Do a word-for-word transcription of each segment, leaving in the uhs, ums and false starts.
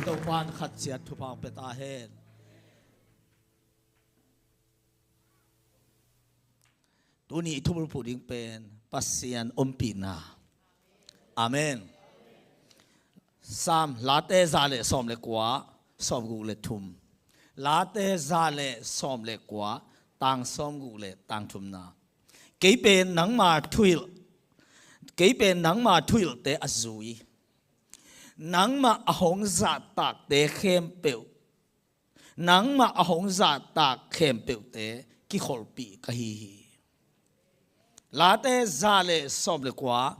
Topan khat ciat thupha hong pia ta hen. Tuni i thubulphuh ding pen Pasian ompihna. Amen. Sam, Late za le sawm le kua, sawmguk le thum. Late za le sawm le kua, tang sawmguk le tang thumna. Kei pen nangma thuhilh, kei pen nangma thuhilhte a zui. Nangmah a hong zahtakte khempeuh, nangmah a hong zahtak khempeuhte kikholhpih ka hi hi. Late za le sawm le kua,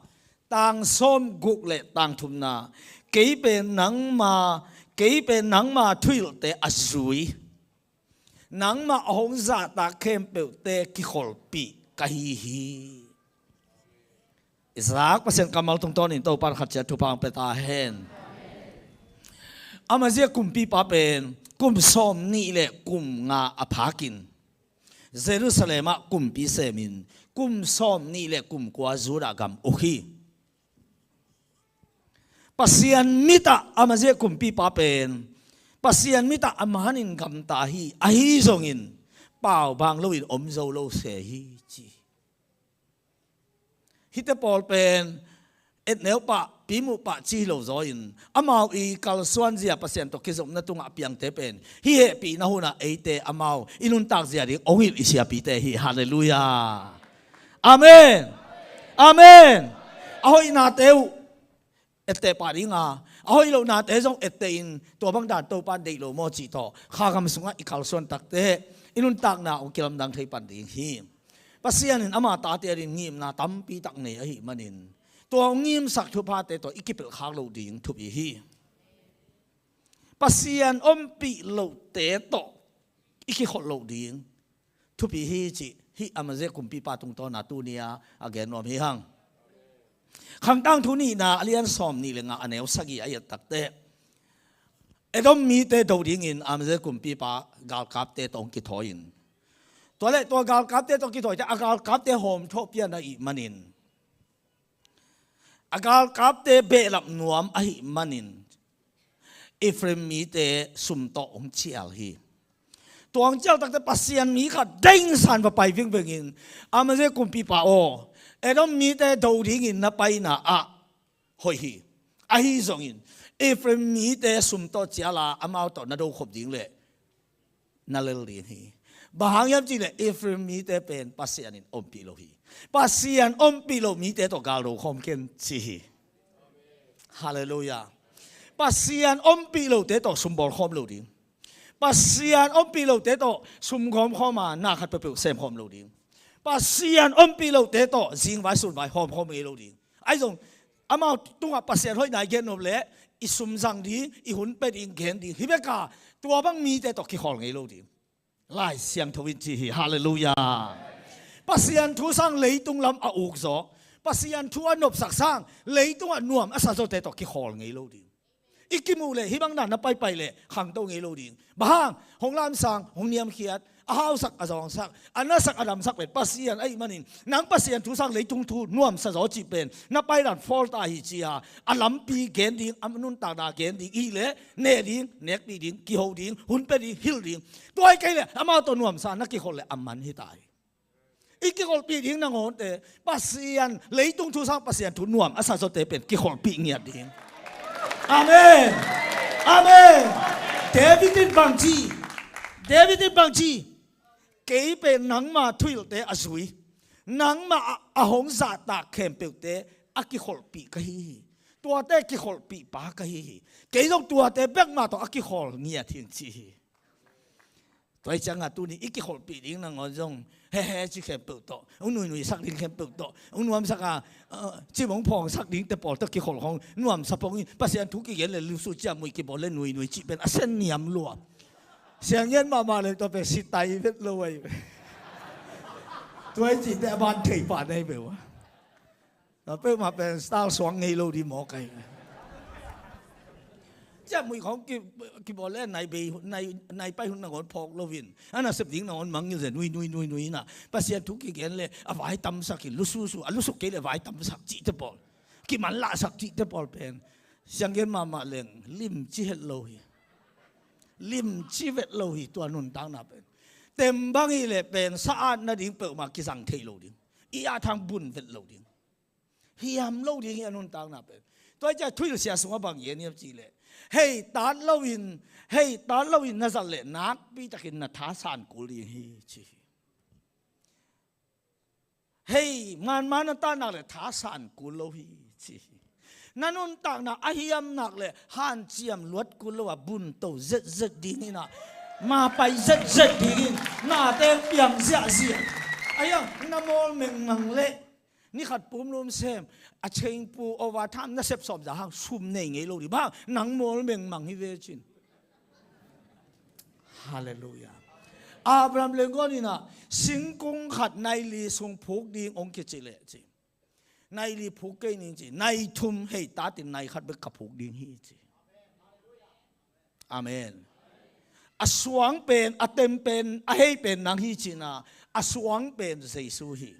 tang sawmguk le tang thumna. Kei pen nangma, kei pen nangma thuhilhte a zui. Nangmah a hong zahtak khempeuhte kikholhpih ka hi hi. Isaac, Pasian kammal tungtawnin Topan khat ciat thupha hong pia ta hen. Amazia kumpipa pen kum sawm nih le kum nga a phakin Jerusalem ah kumpi semin kum sawm nih le kum kua Judah gam uk hi. Pasian mitah Amazia kumpipa pen Pasian mitah a manin gamta hi. Ahi zongin paubang loin om zo lo se hi ci. Hihte pawl pen etneu pah, pimuh pah ci hi lo zaw in, amau i kalsuan zia Pasian tawh kizopna tungah a piangte pen hih hehpihna hunah eite amau i nuntak zia ding hong hilh i siapite hi. Halleluiah. Amen. Amen. A hoihnate uh etteh pah ding a, a hoih lohnate zong etteh in, tua bang dan Topan deih lo maw cih tawh kha gam sungah i kalsuan takteh i nuntakna hong kilamdang thei pan ding hi. Pasian in ama tate adingin ngimna tampi tak nei ahih manin, tua hong ngimsak thuphate tawh i kipelh khak loh ding thupi hi. Pasian ompih lohte tawh i kikholh loh ding thupi hi cih hih Amazia kumpipa tungtawna tuni-a a gen nuam hi hang. Khang Tangthu nihna a lian sawm nih le nga, a neu sagih a i et takteh, Edom mite do dingin Amazia kumpipa galkapte tawh hong kithawi in, tua le tua galkapte tawh kithawi teh, a galkapte hawmthawh pian ahih manin, a galkapte behlap nuam ahih manin Ephraim mite sum tawh hong cial hi. Tua hong cial takteh Pasian mi khat dengsan va pai vingvengin, Amazia kumpipa aw, Edom mite do dingin na paina ah hoih hi. Ahi zongin Ephraim mite sum tawh cial a, amau tawh na do khop ding leh na lel ding hi. Bang hang hiam cih leh Ephraim mite pen Pasian in ompih lo hi. Pasian ompih lo mite tawh gal do khawm ken ci hi. Halleluiah. Pasian ompih lote tawh sumbawl khawm lo ding. Pasian ompih lote tawh sumgawm khawm a, na khat peuhpeuh sem khawm lo ding. Pasian ompih lote tawh zingvai sunvai hawm khawm ngei lo ding. Ahi zong amau tungah Pasian hoihna i gen nop leh i sum zang ding, i hun pia ding, gen ding. Hih bek a, tua bang mite tawh kikhawl ngei lo ding. Lai Siangtho in ci hi. Halleluiah. Pasian thu sang leitung lam a uk zaw, Pasian thu a nopsak sang leitungah nuam a sa zawte tawh kikhawl ngei lo ding. I kimuh leh hih bang dan na paipai leh khangto ngei lo ding. Bang hang, hong lamsang, hong niamkhiat, a hausak, a zawngsak, a nasak, a damsak pen Pasian ahih manin, nang Pasian thu sang leitung thu nuamsa zaw cih pen na paidan fault ahi ci a, a lampi gen ding, a nuntakna gen ding, i hih leh neh ding, nekpih ding, kiho ding, hun pia ding, hilh ding. Tua hi kei leh amau tawh nuamsa na kikholh leh a man hi ta hi. I kikholhpih ding nangawnte, Pasian, leitung thu sang Pasian thu nuam a sa zawte pen kikholhpih ngiat ding. Amen. Amen. David in bang ci, David in bang ci, kei pen nangma thuhilhte a zui, nangmah a, a hong zahtak khempeuhte a kikholhpih ka hi hi. Tuate kikholhpihpa ka hi hi. Kei zong tuate bekmah tawh a kikhawl ngiat hi ci hi. Tua hi ciangah tuni i kikholhpih ding nangawn zong hehe ci khempeuh tawh, hong nuinui sak ding khempeuh tawh, hong nuamsak a, uh, cim hong phawngsak dingte pawl tawh kikholh hong nuamsa pong in, Pasian thu kigen leh lusu ciahmuih kibawl leh nuinui cih pen a sen niam lua. Siang ngen mahmah leh tua pen sitai vet lo ahi. Tua hi cihte a ban thei pah nei beuh a. Na peuhmah pen star suang ngei lo ding mawk ahi. Ciahmuih khawng ki, kibawl le nai bei, nai, nai pai hun nangawn phawk loin, a nasep ding nangawn mangngilh zia nui, nui, nui, nui inah, Pasian thu kigen le a vai tamsak in, lususu, a lusuk kei le vai tamsak cihte pawl, kimanlahsak cihte pawl pen Sianggen mahmah leng limci het lo hi. Limci vet lo hi tua nuntakna pen. Tem bang hi leh pen sa-at nading peuhmah kizang thei lo ding. I at hang bun vet lo ding. Hiam lo ding hi a nuntakna pen. Tua hi ciah thuhilhsia sungah bang gen hiam cih leh, hei tat loin, hei tat loin na zat leh nakpi takin na thasan kul ding hi ci hi. Hei manman na tatnak leh thasan kul lo hi ci hi. Na nuntakna a hiam nak leh hanciam luat kul lo a bunto zetzet ding in ah, mapai zetzet ding in, nate piang ziahziah. Ahi hang na mawl mengmang leh ni khat pumlum sem, a chengpu overtime na sep sawm za hang sum nei ngei lo ding. Bang hang nang mawl mengmang hi ve cin. Halleluiah. Abraham leh Lot in ah singkung khat nai li sung phuk ding hong kici leh ci, nai li phuk kei ning ci, nai thum hei tatin nai khat bek ka phuk ding hi ci. Amen. A suang pen, a tem pen, a hei pen nang hi cihna, a suang pen Jesu hi.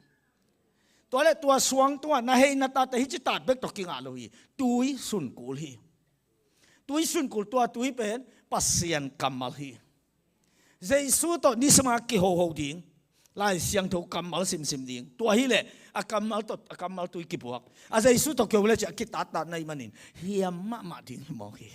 Tua leh tua suang tungah na hei na tate hi ci tat bek tawh kingah lo hi. Tui sun kul hi. Tui sun kul, tua tui pen Pasian kammal hi. Jesu tawh nisim a kihoho ding, Lai Siangtho kammal simsim ding. Tua hi leh a kammal tawh, a kammal tui kipuak. A Jesu tawh kiho leh ci a kitattat na hih manin hiam mahmah ding hi mawk hi.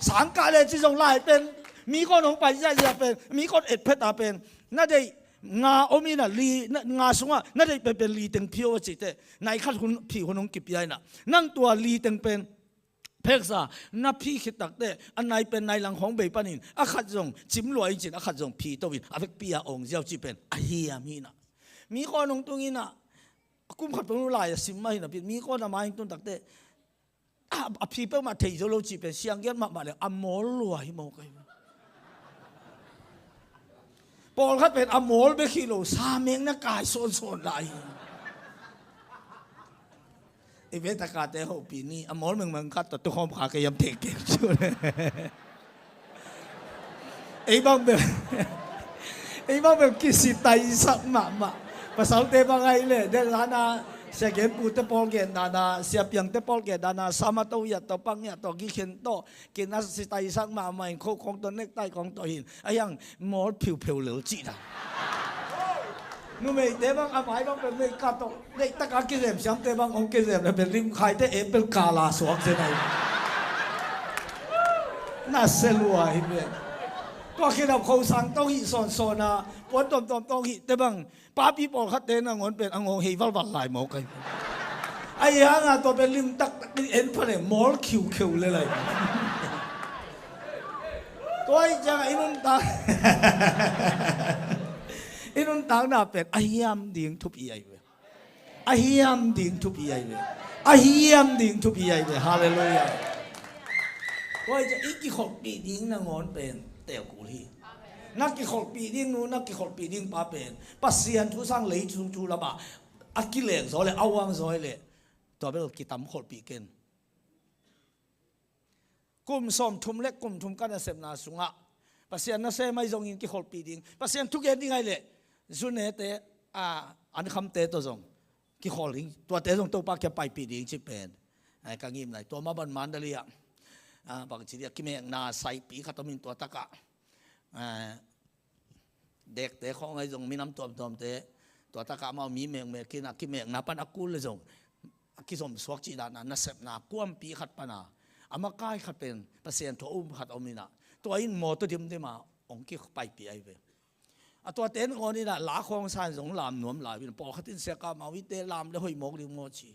Sangkah leh ci zong lai pen, mi kong hong pai ziahziah pen, mi kong etphet a pen, na deih nga om in ah li, na, nga sungah na deih penpen li teng phi aw a cih teh, nai khat hun phi hun hong kipia in ah, nang tua li teng pen pheksa na phi khit tak teh a nai pen nai lang khawng bei panin a khat zong cim lua in cin a khat zong phi to in a vekpi a awng ziau cih pen a hiam hi in ah. Mi kong hong tung in ah, a kum khat peuh lai a sim mah hi napi in mi kong a mai hong tun tak teh a, a phi peuhmah thei zo lo cih pen sianggen mahmah leh a mawl lua hi mawk ahi. Pawlkhat pen a mawl bek hi lo, sa meng na kai sawnsawn lai hi. I ve takate hopih ni, a mawl mengmeng khat tawh tukhawm kha kei hiam thei kei cu. Ei bang bel, ei bang bel kisitaisak mahmah. Pasalte bang ahi leh, deh dana, Sia Gen Pu te pawl gen dana, Sia Piang te pawl gen dana, Sama to hiat tawh, pang hiat tawh, gikhen tawh, kina sitaisak mahmah in, kho kong tawh, nektai kong tawh hin. Ahi hang mawl phiupheu lel cih dan. Numeite bang a mai bang pen meikap tawh, deihtak a kizem siamte bang hong kizem leh pen limkhaite apple kala suak zen ahi. Na sia lua hi pen. Tua khedap khosang tawh hih sawnsawn a, puan tuamtuam tawh hihte bang, papi pawlkhatte nangawn pen a ngawng hei valval lai mawk ahi. Ahi hang a tua pen limtak tak in en pha leh mawl khiukheu lel ahi. Tua ahih ciangin i nuntak, i nuntakna pen a hiam ding thupi ahi ve. A hiam ding thupi ahi ve. A hiam ding thupi ahi ve. Halleluiah. Tua ahih ciangin i kikholhpih ding nangawn pen teu kul hi. Na kikholhpih ding nu, na kikholhpih ding pa pen Pasian thu sang leitung thu lamah a kileng zaw leh, a uang zaw leh, tua bel kitam kholhpih ken. Kum sawmthum leh kum thum ka nasepna sungah Pasian nasem ahi zongin kikholhpih ding, Pasian thugen ding ahi leh, Zunete, a, Ankhamte tawh zong kikholh ding, tuate zong Topa kiang paipih ding cih pen, ai, ka ngimna hi. Tua mah bang Mandalay ah, a, bangci dih a, kimekna saipi khat om in tua takah, a, dekte khawng ahi zong minam tuamtuamte, tua takah amau mi mekmek in a kimekna pan a kul leh zong a kizomsuak cih dan a nasepna kuampi khat pan a, a makai khat pen Pasian thu a um khat om in a, tua in mawtaw dimdim a hong kipaipih ahi ve. A tuate nangawn in a la khawng sa in zong lam nuam lai uh in, pawlkhat in sia ka, amau hihte lam leh hoih mawk ding maw ci.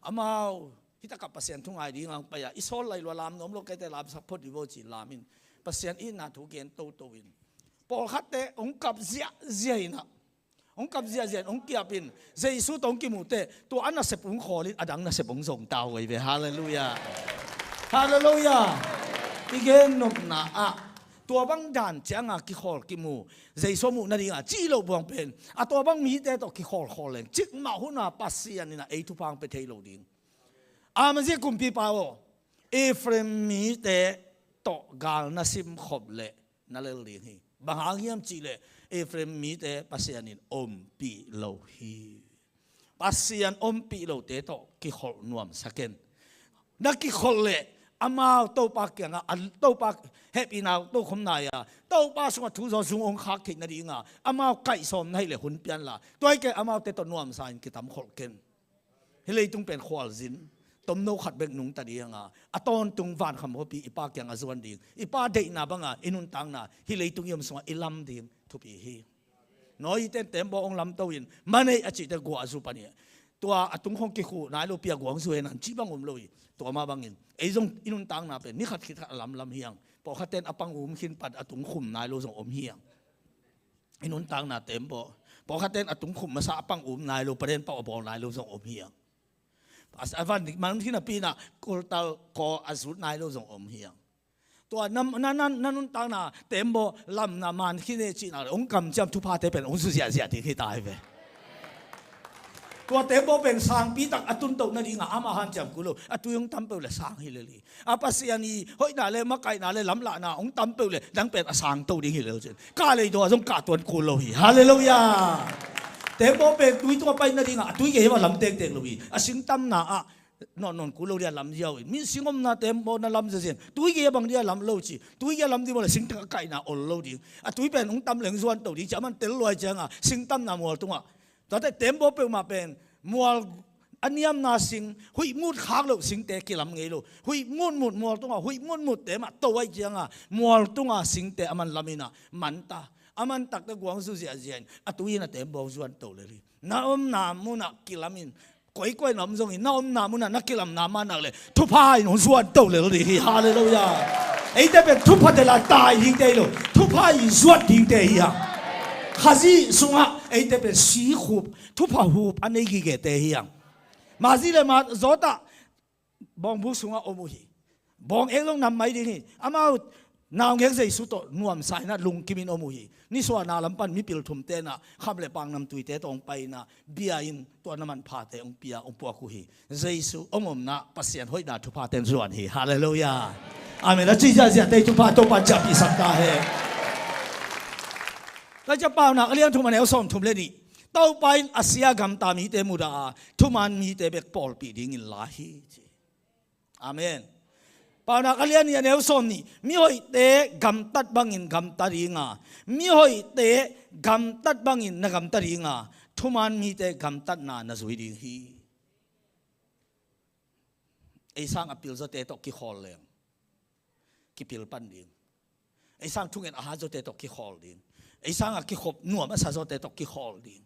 Amau hih takah Pasian thu ngai ding a hong pai a, i sawl lai lua, lam nuam lo, keite lamsak phot dih vaw ci lam in, Pasian itna thu gen toto in, pawlkhatte hong kap ziahziah in a, hong kap ziahziah in, hong kiap in, Jesu tawh hong kimuh teh tua a nasep hong khawl in, a dang nasep hong zong ta uh ahi ve. Halleluiah. Halleluiah. I gen nopna ah, tua bang dan ciang a kikhawl kimu, Jesu muh nading a cih loh buang pen, a tua bang mite tawh kikhawlkhawl leng cikmah hun a Pasian in a ei thupha hong pia thei lo ding. Amaziah kumpipa aw, Ephraim mite tawh gal na simkhop leh na lel ding hi. Bang hang hiam cih leh Ephraim mite Pasian in ompih lo hi. Pasian ompih lote tawh kikholh nuamsa ken. Na kikholh leh amau Topa kiangah a Topa hehpihna tokhom nai-a Topa sungah thu zaw zung hong khak theih nadingah amau kaihsawm na hih leh hun pianla. Tua hi kei amaute tawh nuamsa in kitamkholh ken. Hih leitung pen khualzin tomno khat bek nungta dinga a tawntung vankham khuapi i Pa kiangah zuan ding, i Pa deihna banga i nuntakna hih leitung i om sungah i lam ding thupi hi. Nawite in teembaw hong lamto in, man ei a cihte guah a zu pan hi. Tua a tung khong kikhuh nai lo, pia guang zu hen an cih bang om lo hi. Tua mah bangin ei zong i nuntakna pen ni khat khit khat a lamlam hi hang. Pawlkhatte in a pang um khin pan a tung khum nai lo zong om hi hang. I nuntakna teembaw, pawlkhatte in a tung khum masa a pang um nai lo, paden pau a bawl nai lo zong om hi hang. A van dik man khin a pinah kultal kaw a zut nai lo zong om hi hang. Tua na, na, na, na nuntakna teembaw lamna man khin e cihna le hong kamciam thuphate pen hong zu ziahziah ding hi ta hi ve. Tua teembaw pen sangpi tak a tuntoh nadingah amah hanciam kul lo. A tui hong tam peuh le sang hi lel hi. A Pasian i hoihna le makaihna le lamlahna hong tam peuh le nang pen a sangto ding hi lel cin. Kah lei daw a zong kah tuan kul lo hi. Halleluiah. Teembaw pen tui tungah pai nadingah a tui gei hi mah lam tektek lo hi. A singtamna ah nawnnawn kul lo dia lam ziau in. Min singomna teembaw na lam ziazia in. Tui gei a bang dia lam lo ci. Tui gei a lam ding maw le singtang a kaihna ol lo ding. A tui pen hong tam leng zuanto ding ci. A man tel luai cianga singtamna mual tungah. Tuate teembaw peuhmah pen mual a niamna sing, huih mut khak loh singte kilam ngei lo. Huih mutmut mual tungah, huih mutmut teemah to aih cianga mual tunga singte a man laminah manta. A man takte guang zu ziahziah in a tui in a teembaw zuanto lel hi. Na omna munah kilamin koikoi na om zongin na omna munah na kilamna manak le thupha in hong zuanto lel ding hi. Halleluiah. Eite pen thupha tela tai dingte hi lo, thupha in zuat dingte hi hang. Khazih sungah eite pen si khup, thupha hup a nei gigete hi hang. Mazi le ma zawtah bawngbuk sungah om uh hi. Bawng ek zong nam mai ding hi. Amau naungek Jesu tawh nuamsa inah lungkimin om uh hi. Nisuahna lam pan mipil thum tenah kham le pang namtuite tawh hong pai inah bia in tua na manphate hong pia hong puak uh hi. Jesu hong omna Pasian hoihna thupha ten zuan hi. Halleluiah. Amen. A ci ziahziah tei thupha Topa ciahpihsak ta he. Ka cia Paunak a lian thum a neu sawm thum le nih. Topa in a sia gamta mite mudah a thuman mite bek pawlpih dingin la hi ci. Amen. Paunak a lian nih a neu sawm nih, mihoihte gamtat bangin gamta dinga, mihoihte gamtat bangin na gamta dinga, thuman mite gamtatna na zui ding hi. Ei sang a pilzawte tawh kikhawl leng kipil pan ding. Ei sang thungen a hat zawte tawh kikhawl ding. Ei sang a kikhop nuam a sa zawte tawh kikhawl ding.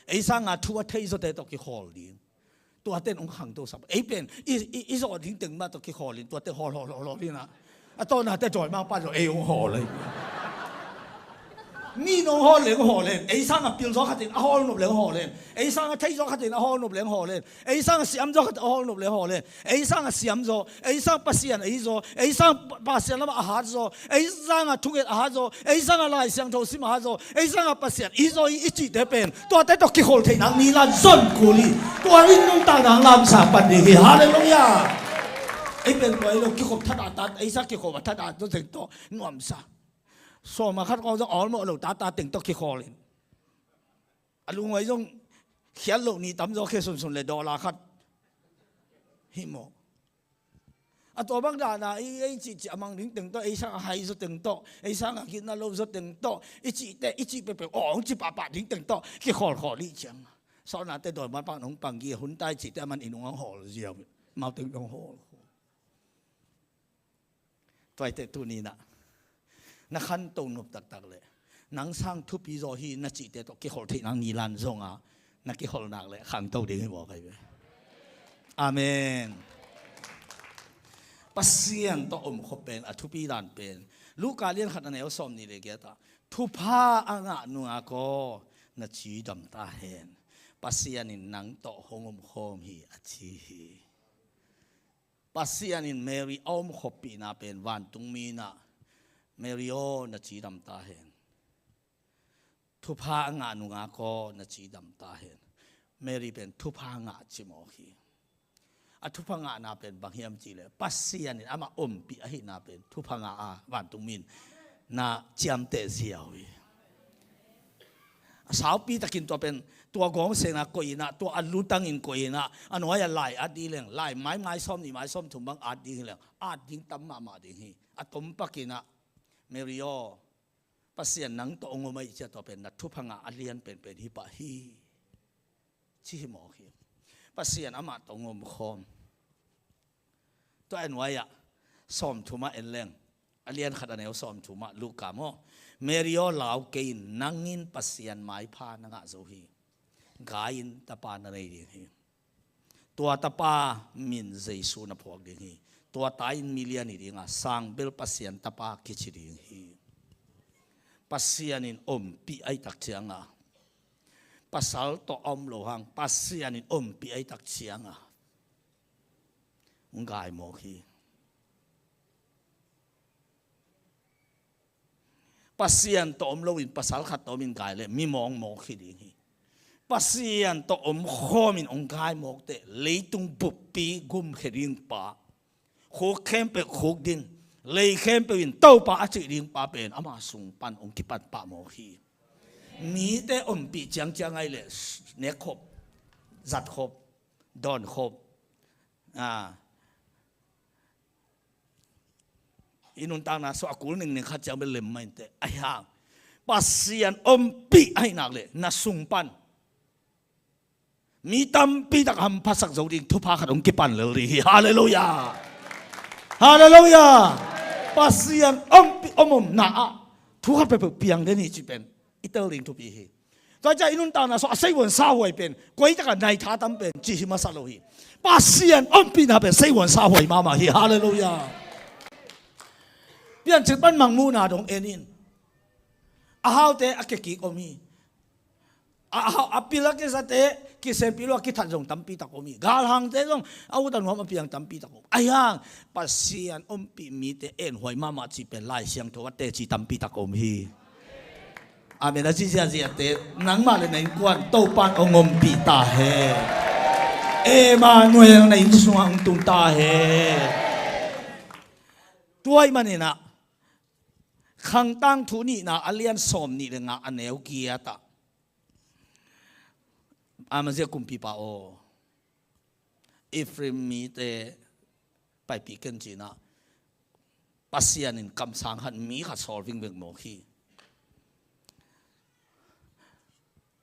Ei sang a thu a thei zawte tawh kikhawl ding. Tuate in hong khangto sak. Ei pen i, i, i zawh ding teng mah tawh kikhawl in tuate hawl hawl hawl hawl in a, a tawna te dawi mah pan lo ei hong hawl ei. Mi in hong hawl leng hawl in. Ei sang a pil zaw khat in a hawl nop leng hawl in. Ei sang a thei zaw khat in a hawl nop leng hawl in. Ei sang a siam zaw khat a hawl nop leng hawl in. Ei sang a siam zaw, ei sang Pasian ei zaw, ei sang Pasian lamah a hat zaw, ei sang a thunget a hat zaw, ei sang a Lai Siangtho sim a hat zaw, ei sang a Pasian i zaw i, i cihte pen tuate tawh kikholh theihna ngilan zon kul hi. Tua in nuntakna lamsang pan ding hi. Halleluiah. Ei pen tua ei lo kikhop that a tat, ei sang kikhop a that a zaw teng tawh nuamsa. Sawm a khat kong zong awlmawh lo tata teng tawh kikholh in. A lungwai zong khiat loh ni tam zaw khe sunsun le dollar khat hi maw? A tua bang dana i ei cihcih a mang ding teng tawh, ei sang a hai zaw teng tawh, ei sang a gitna lo zaw teng tawh, i cihte i cih peuhpeuh awng ci pahpah ding teng tawh kikholhkholh i ciang. Sawlnate dawi man pang nong panggi a hun tai cihte a man i nung ang hawl ziau. Mau teng dong hawl. Tuaite tuninah na khanto nop taktak le nang sang thupi zaw hi na cihte tawh kikholh theihna ngilan zonga na kikholhnak le khangto ding hi mawk ahi ve. Amen. Pasian tawh omkhop pen a thupi dan pen Luka lian khat a neu sawm nih le giatah thupha a ngah nungak aw na cidam ta hen. Pasian in nang tawh hong omkhawm hi a ci hi. Pasian in Mary a omkhoppihna pen vantungmi inah Mary aw na cidam ta hen. Thupha a ngah nungak aw na cidam ta hen. Mary pen thupha ngah cimawk hi. A thupha ngahna pen bang hiam cihleh Pasian in amah ompih ahihna pen thupha ngah a vantungmi in na ciamteh ziau hi. A saupi takin tua pen, tua gawng sengah koih in ah, tua a lutangin koih in ah, a nuai-ah lai at ding leng, lai maimai sawm nih mai sawm thum bang at ding leng, at ding tam mahmah ding hi. A tom pakin ah, Mary aw, Pasian nang tawh hong om ahih ciang tua pen na thupha ngah a lian penpen hi pah hi, ci hi mawk hi. Pasian amah tawh hong om khawm. Tua a nuai-ah sawmthum ah en leng, a lian khat a neu sawmthum ah, Luka maw, Mary aw, lau kei in, nang in Pasian maipha na ngah zo hi. Gai in tapa na nei ding hi. Tua tapa min Jesu na phuak ding hi. Tua ta in mi lian hi ding a, sang bel Pasian tapa kici ding hi. Pasian in ompih ahih tak ciangah, pasal tawh a om lo hang, Pasian in ompih ahih tak ciangah, hong gai mawk hi. Pasian tawh om loin pasal khat tawh om in gai leh mi mawngmawng hi ding hi. Pasian tawh om khawmin hong gai mawk teh, leitung buppi gumkhia ding pa, khuk khempeuh khuk din, lei khempeuh in Topa a cih ding pa pen ama sung pan hong kipan pah mawk hi. Mite ompih ciangciang ahih leh, nekkhop, zatkhop, dawnkhop, a, i nuntakna sungah a kul ningning khat ciang bel lem mah inteh. Ahi hang Pasian ompih ahih nak leh na sung pan mi tampi tak hamphasak zo ding thupha khat hong kipan lel ding hi. Halleluiah. Halleluiah. Pasian ompih, om omna ah thu khat peuhpeuh piang den hi cih pen i tel ding thupi hi. Tua ciang i nuntakna sungah a seivuan sahuai pen, koi takah nai tha tam pen cih hi masa lo hi. Pasian ompihna pen seivuan sahuai mahmah hi. Halleluiah. Piancil pan Mangmuhna dong en in. A haute a kia kik om hi. A, a, a pil a kizate, kisenpih lo a kithat zong tampi tak om hi. Galhangte zong a ut a nuam a piang tampi tak om. Ahi hang Pasian ompih mite enhuai mahmah cih pen Lai Siangtho a teci tampi tak om hi. Amen a ci ziahziahte, nangmah le na innkuan Topa'n hong ompih ta hen. Emmanuel na inn sungah hong tung ta hen. Tua ahih manin ah, Khang Tangthu nihna a lian sawm nih le nga a neu giat ah, Amazia kumpipa aw, Ephraim mite paipih ken ci-in ah, Pasian in kamsang khat, mi khat sawl vingvek mawk hi.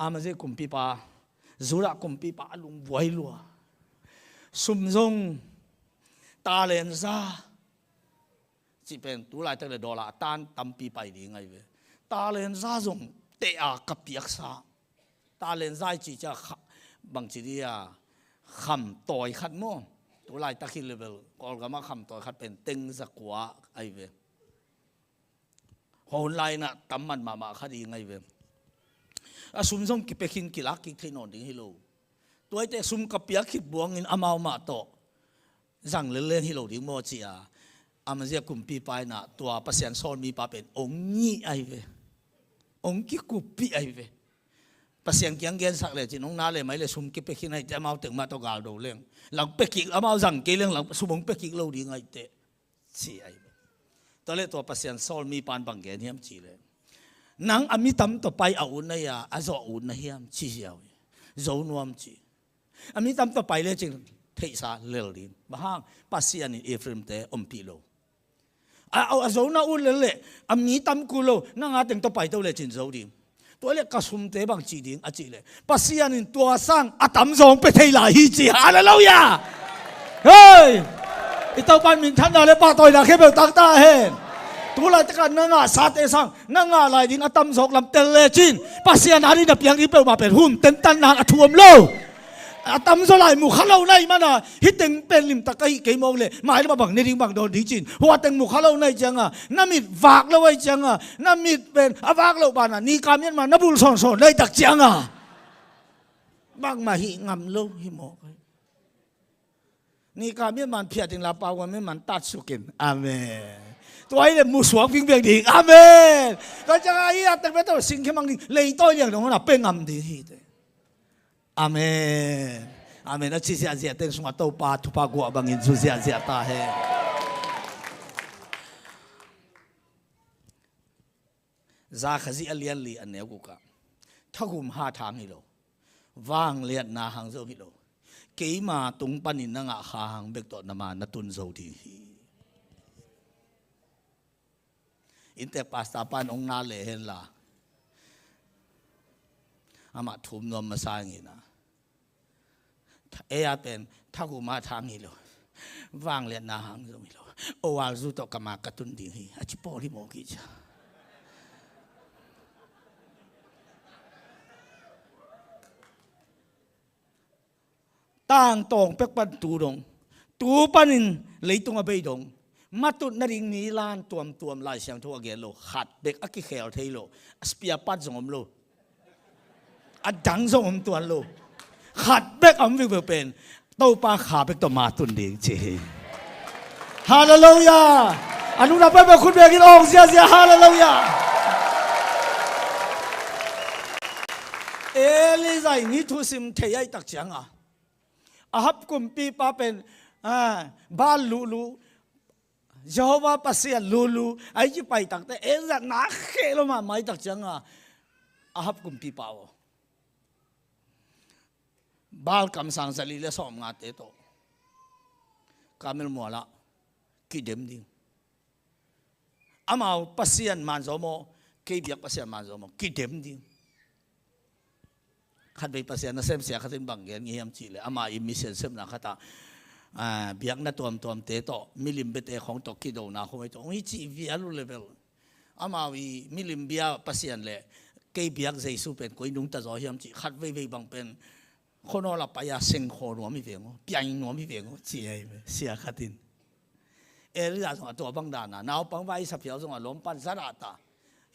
Amazia kumpipa, Judah kumpipa a lungbuai lua. Sum zong talent za cih pen tu laitak le dollar a tan tampi pai ding ahi ve. Talent za zong teh a ka piaksa. Talent za i cih ciang kha-, bangci dia, khamtawi khat maw? Tu laitak hi level Kawlgam ah khamtawi khat pen teng za kua ahi ve. Hua hun lai-in ah tam man mahmah kha ding ahi ve. A sum zong kipia khin, kilak kik thei nawn ding hi lo. Tua ahih teh sum ka piak khit buangin amau mah tawh zang lelleng hi lo ding maw ci-a, Amazia kumpipa in ah tua Pasian sawl mipa pen hong ngih ahi ve. Hong kikuppih ahi ve. Pasian kiang gensak lecin hong na le mai le sum kipia khin ahih teh amau teng mah tawh gal do leng, lang pia kik, amau zang kei leng lang sum hong pia kik lo ding ahih teh, ci ahi ve. Tua leh tua Pasian sawl mipa in bang gen hiam cih leh, nang a mi tam tawh pai a ut na hia, a zawh ut na hiam ci ziau hi. Zo nuam ci. A mi tam tawh pai lecin theihsa lel ding. Bang hang? Pasian in Ephraim-te ompih lo. A, a, a zo na ut lel leh, a mi tam kul lo, nang a teng tawh pai to lecin zo ding. Tua leh ka sumte bang ci ding a cih leh, Pasian in tua sang a tamzaw hong pia thei lai hi ci. Halleluiah. Hei! I Topa in minthanna le pahtawina khempeuh tang ta hen. Tu laitak a na ngahsate sang na ngah lai ding a tamzaw lam tel lecin, Pasian a ding na piak ding peuhmah pen hun tentan nang a thu om lo. A tamzaw lai mu kha lo na hih manin, hih teng pen limtak ka hih kei mawk leh, mailam ah bang ne ding bang dawn ding ci-in, hua teng mu kha lo na hih ciangin, na mit vak lo ahih ciangin, na mit pen a vak loh banah nika miatma na bul sawnsawn na hih tak ciangin, bangmah hih ngam lo hi mawk hi. Nika miatma phiat in la, pau miatma tatsuk in. Amen. Tua ahih leh musuak vingvek ding. Amen. Tua ciangin a teng pen tawh singkhe mang ding, leitawi liang dong na pia ngam ding hi teh. Amen. Amen. A ci ziahziahte sungah Topa thupha guah bangin zu ziahziah ta hen. Zakhari a lian li a neu guk ah, Thakhum hat hang hi lo. Vangliatna hang zong hi lo. Keima tung panin na ngah kha hang bek tawh na ma na tun zo ding hi. Inntek pastor pan hong na leh henla, amah thum nuam masa ngina. Ei a pen thakhum hat hang hi lo. Vangliatna hang zong hi lo. Oval zu tawh ka ma ka tun ding hi, a ci pawl hi mawk hi cia. Tangtawng pek pan tu dong, tu panin leitung a bei dong, matut nading ni lan tuamtuam Lai Siangtho a gen lo, khat bek a kikhel thei lo, a spare part zong om lo, a dang zong om tuan lo, khat bek a om viuveu pen Topa kha bek tawh ma tun ding ci hi. Halleluiah. A nunau peuhpeuh khut bekin awng ziazia, halleluiah. Elijah in hih thusim thei ahih tak cianga, Ahab kumpipa pen, ah, Baal luhluh, Jehovah Pasian luhluh a hih ci pai takte, Elijah na kheh lo mahmah ahih tak cianga, Ahab kumpipa aw, Baal kamsang zali le sawmngate tawh Karmel mualah kidem ding. Amau pasian man zaw maw, kei biak pasian man zaw maw, kidem ding. Khatvei Pasian nasem sia khatin bang gen ngei hiam cihleh, ama i mission sepna khatah, ah, biakna tuamtuamte tawh, milim biate khong tawh, kidona khong ei tawh hong hi cih vial uh level. Amau i milim bia Pasian le kei biak Jesu pen koi nungta zaw hiam cih khat veivei bang pen khuanawl a pai-a sengkhaw nuam hi veng aw, piang nuam hi veng aw, ci ahi ve, sia khatin. Elijah zong a tua bang dana, naupang vai saphial zong a lawmpan zat ah ta.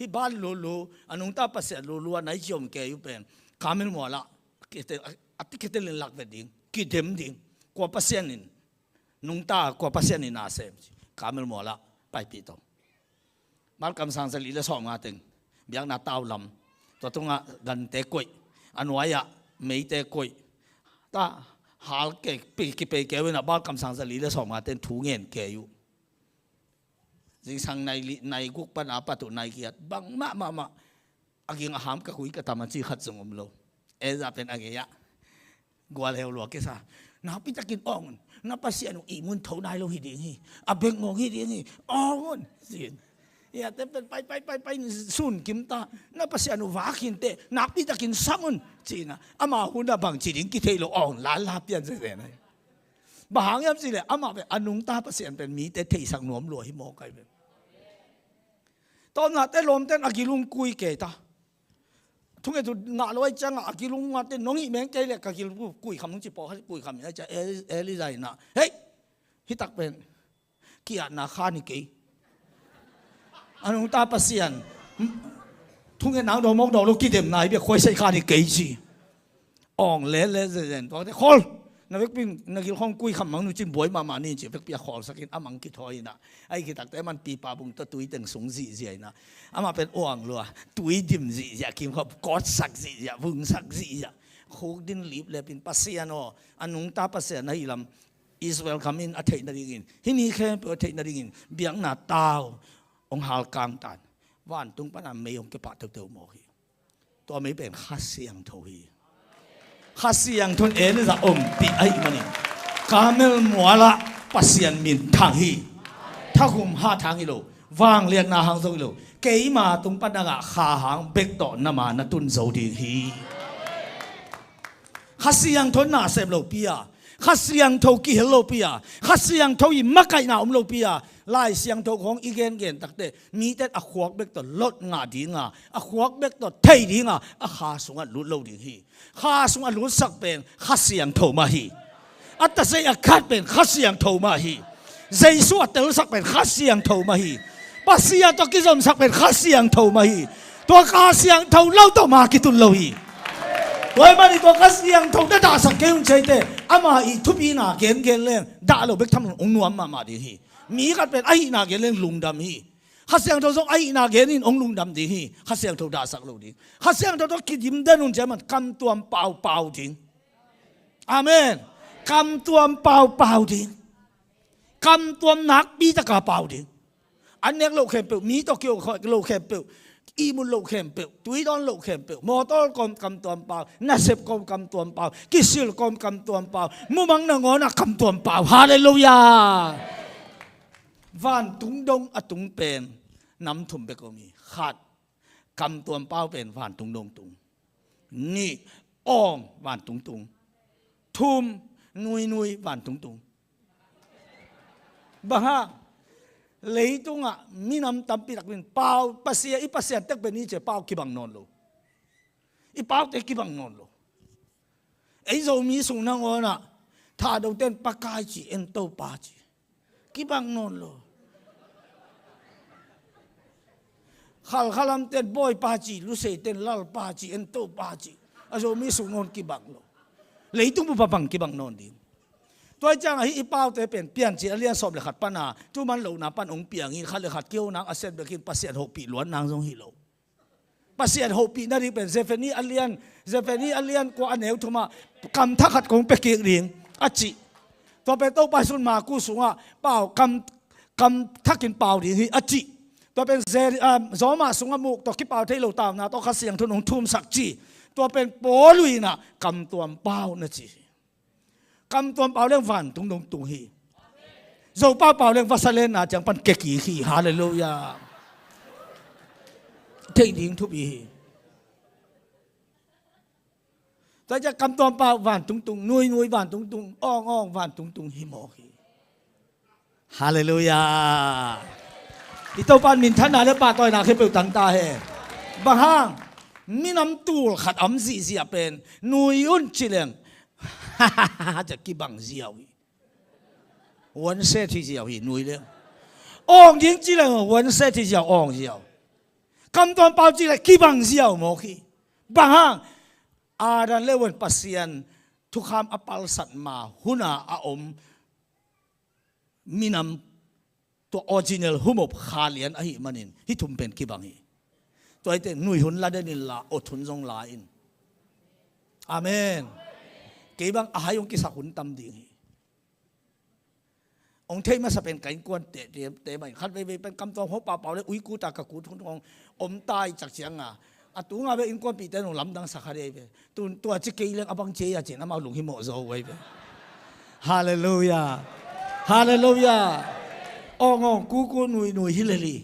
Hih Baal luhluh, a nungta pasian luhluh a nai ciom kei uh pen Karmel mualah a ti khetelin lak vet ding, kidem ding. Kua Pasian in nungta, kua Pasian in na sem, Karmel mualah paipih tawh. Baal kamsang zali le sawmnga teng, biakna tau lam, tua tungah gante koih, a nuai-ah meite koih, ta hal kei, pi-, kipei kei uh inah Baal kamsang zali le sawmnga teng thu ngen kei uh. Zingsang nai li, nai guk pan a pat uh nai giat, bangmah mahmah, a ging a ham ka kui ka tam a ci khat zong om lo. Elijah pen a gei-ah gual heu lua kisa. Nakpitakin awng un. Na Pasian uh ihmu in tho nai lo hi ding hi. A bek ngawng hi ding hi. Awng un. Ci-in. Elijah pen pai, pai, pai, pai, sun kim ta. Na Pasian uh vak hi inteh. Nakpitakin sang un. Ci-in ah. Ama hun ah bang ci ding kithei lo awng. Lala pian zezen ahi. Bang hang hiam cihleh. Amah pen a nungta Pasian pen mite theisak nuam lua hi mawk ahi pen. Tawmnate lawmten a gil hong kui kei ta. Thunget uh ngah lo ahih ciangah a gil hong ngahte nong hih meng kei leh ka gil uh kui kham hong ci pawh kha kui kham in ahih ciah Eli-, Elijah in ah, hei! Hih tak pen ki-atna khan hi kei. A nungta Pasian thungetna hong dawng mawk dawng lo kidemna hi bia khuaisaih khan hi kei ci. Awng lele zenzen tuakte khol. Na vekpi in na gil khong kui kham mang nu cin buai mahmah ni ci vekpi a khawlsakin a mang kithawi inah. Ahi kitakte man pipa bung tawh tui teng sung zihziah inah. Amah pen uang lua. Tui dim zihziah kim khawh kawtsak zihziah vungsak zihziah. Khuk din lip lepin Pasian aw. A nungta Pasian ahi lam Israel khamin a theih nadingin. Hih mi khempeuh a theih nadingin. Biakna tau. Hong halkang tan. Vantung pana mei hong kipah teuteu mawk hi. Tua mei pen Kha Siangtho hi. Kha Siangtho in Elijah ompih ahih manin Karmel mualah Pasian minthang hi. Thakhum hathang hi lo. Vangliatna hang zo hi lo. Keima tung pan a ngah kha hang bek tawh na ma na tun zo ding hi. Kha Siangtho in na sem lopi a, Kha Siangtho kihel lopi a, Kha Siangtho i makaihna om lopi a, Lai Siangtho khong i gengen takte mite a khuak bek tawh lot ngah dinga, a khuak bek tawh thei dinga, a kha sungah lut lo ding hi. Kha sungah lutsak pen Kha Siangtho mah hi. A tasei a khat pen Kha Siangtho mah hi. Jesu a telsak pen Kha Siangtho mah hi. Pasian tawh kizomsak pen Kha Siangtho mah hi. Tua Kha Siangtho lo tawh ma kitun lo hi. Tua ahih manin tua Kha Siangtho na dahsak kei un cihte, ama i thupina gengen leng dah lo bek tham lo hong nuam mahmah ding hi. Mi khat pen ahihna gen leng lungdam hi. Kha Siangtho zong ahihna gen in hong lungdam ding hi. Kha Siangtho dahsak lo ding. Kha Siangtho tawh kidim den un cih man kamtuam paupau ding. Amen. Kamtuam paupau ding. Kamtuam nakpi taka pau ding. An nek loh khempeuh, mi tawh kiokhoih loh khempeuh, ihmut loh khempeuh, tui dawn loh khempeuh, mawtaw kawm kamtuam pau, nasep kawm kamtuam pau, kisil kawm kamtuam pau, mumang nangawnah kamtuam pau. Halleluiah. Vantung dong a tung pen nam thum bek om hi. Khat, kamtuam pau pen vantung dong tung. Nih, awng vantung tung. Thum, nuinui vantung tung. Bang hang? Leitungah minam tampi tak min pau, Pasian, i Pasian tek pen i ci a pau kibang nawn lo. I paute kibang nawn lo. Ei Zomi sung nangawnah Thado ten Pakai ci, en Topa ci. Kibang nawn lo. Khalkhalam ten Bawipa ci, Lusei ten Lalpa ci, en Topa ci. A Zomi sung nawn kibang lo. Leitung bup a bang kibang nawn ding. Tua hi ciangah hih i paute pen Piancil a lian sawm le khat pana, thuman lohna pan hong piang in, khat le khat kihona a set bek in, Pasian hopih luat nang zong hi lo. Pasian hopih nading pen Zephaniah a lian, Zephaniah a lian kua a neu thumah, kam thak khat kong pia kik ding a ci. Tua pen Topa Jesu'n Marku sungah pau, kam, kam thakin pau ding hi a ci. Tua pen Ze-, ah, Roma sungah muk tawh kipau thei lo tauna tawh Kha Siangtho in hong thumsak ci. Tua pen Paul in ah kamtuam pau na ci hi. Kamtuam pau leng vantung dong tung hi. Zo pau pau leng vasa lenna ciang pan kekik hi. Halleluiah. Theih ding thupi hi. Tua ciang kamtuam pau vantung tung, nuinui vantung tung, awng awng vantung tung hi mawk hi. Halleluiah. I Topa in minthanna le pahtawina khempeuh tang ta hen. Bang hang? Minam tul khat om zihziah pen nui un ci leng, ci a kibang ziau hi. One set hi ziau hi, nui leng. Awng ding ci leng one set hi ziau, awng ziau. Kamtuam pau ci leng kibang ziau mawk hi. Bang hang? Adam le Eva in Pasian thukham a palsat ma huna a om minam, tua original humop kha lian ahih manin hih thum pen kibang hi. Tua hi teh nui hun la den inla, ot hun zong la in. Amen. Kei bang a hai hong kisak hun tam ding hi. Hong theih masa pen ka innkuan te, te, te mah in, khat veivei pen kamtuam ho pahpah le uikut a ka kut hun hong om ta i cak cianga, a tunga ve innkuanpihte nong lamdang sa kha dei ve. Tun tua ci kei leng a bang ci a ci in amau lunghimawh zaw uh ahi ve. Halleluiah. Halleluiah. Awng awng, kuku nui nui hi lel hi.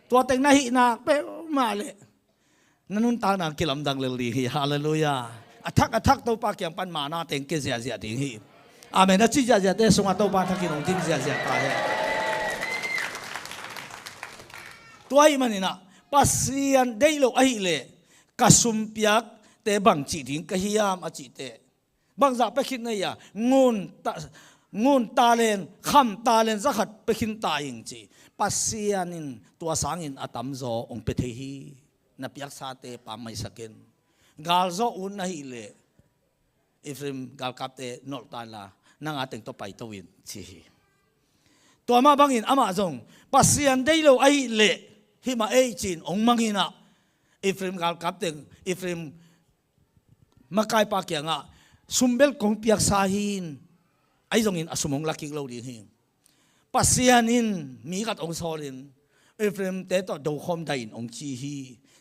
Tua teng na hih nak peuhmah leh na nuntakna kilamdang lel ding hi. Halleluiah. A thak a thak Topa kiang pan mana teng kia ziahziah ding hi. Amen. A ci ziahziahte sungah Topa thakin hong ding ziahziah ta hi. Tua ahih maninah Pasian deih lo ahih leh ka sumpiakte bang cih ding ka hiam a cih teh, bangzah pia khit na hia? Ngun ta, ngun talent, kham talent zakhat pia khin ta ing ci. Pasian in tua sangin a tamzaw hong pia thei hi. Na piaksate pammaih sak in. Galzawh ut na hih leh Ephraim galkapte nolh ta inla, nang a teng tawh paito in ci hi. Tua mah bangin amah zong Pasian deih lo ahih leh hih mah ei ci-in hong mang inah, Ephraim galkap teng, Ephraim makaipa kiangah sum bel kong piaksa hi in, ahi zongin a sum hong la kik lo ding hi. Pasian in mi khat hong sawlin Ephraimte tawh dokhawm dai in hong ci hi.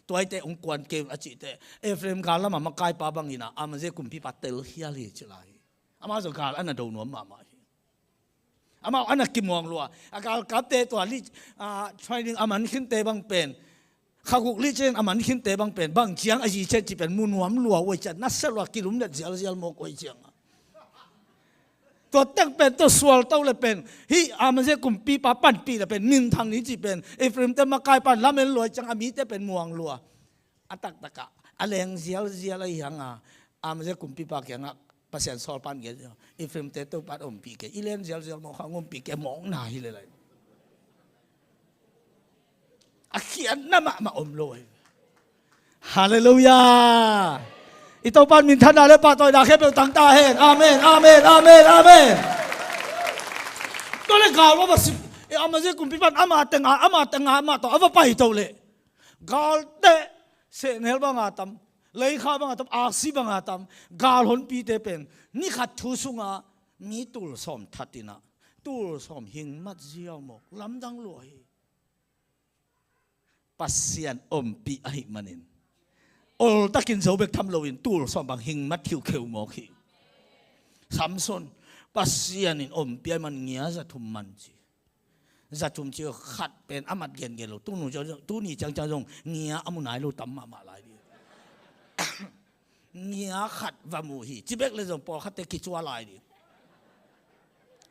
Tua hi teh hong kuan kei un a cih teh, Ephraim gal lamah makaipa bangin ah Amaziah kumpipa telkhial hi ci lai hi. Amah zong gal a na do nuam mahmah hi. Amau a na kimuang lua. A galkapte tua li, ah, training a man khinte bang pen, kha guk li ciang a man khinte bang pen, bang ciang a zi ciang ci pen mu nuam lua uh ahi ciang, nasia lua, kilumlet zialzial mawk uh ahi ciang. Tua tek pen tua sual to le pen, hih Amaziah kumpipa panpih le pen minthang ni ci pen, Ephraimte makaipa lamen lua ahi ciang, a mite pen muang lua. A taktakah a leng zialzial ahi hanga, Amaziah kumpipa kiangah Pasian sawlpa in gen, Ephraimte Topa in ompih kei, i len zialzial mawk hang ompih kei, mawkna hi lel lai. A khiatna mahmah om lo hi. Halleluiah. I Topa in minthanna le pahtawina khempeuh tang ta hen. Amen, amen, amen, amen. Tua le gal va va sim, e, Amaziah kumpipa in ama tenga, ama tenga, ama tawh a va paito leh, galte sehnel banga tam, leikha banga tam, aksi banga tam, gal honpite pen ni khat thu sunga mi tul sawm that inah, tul sawm hing mat ziau mawk, lamdang lua hi. Pasian ompih ahih manin, oltakin zo bek tham loin tul sawm bang hing mat khiukheu mawk hi. Samson, Pasian in ompih ahih man ngia za thum man ci. Za thum ci khat pen a mat gengen lo. Tunu ciang, tuni ciangciang zong ngia a mu nai lo tam mahmah lai ding. Ngia khat va mu hi. Ci bek le zong pawlkhatte kicua lai ding.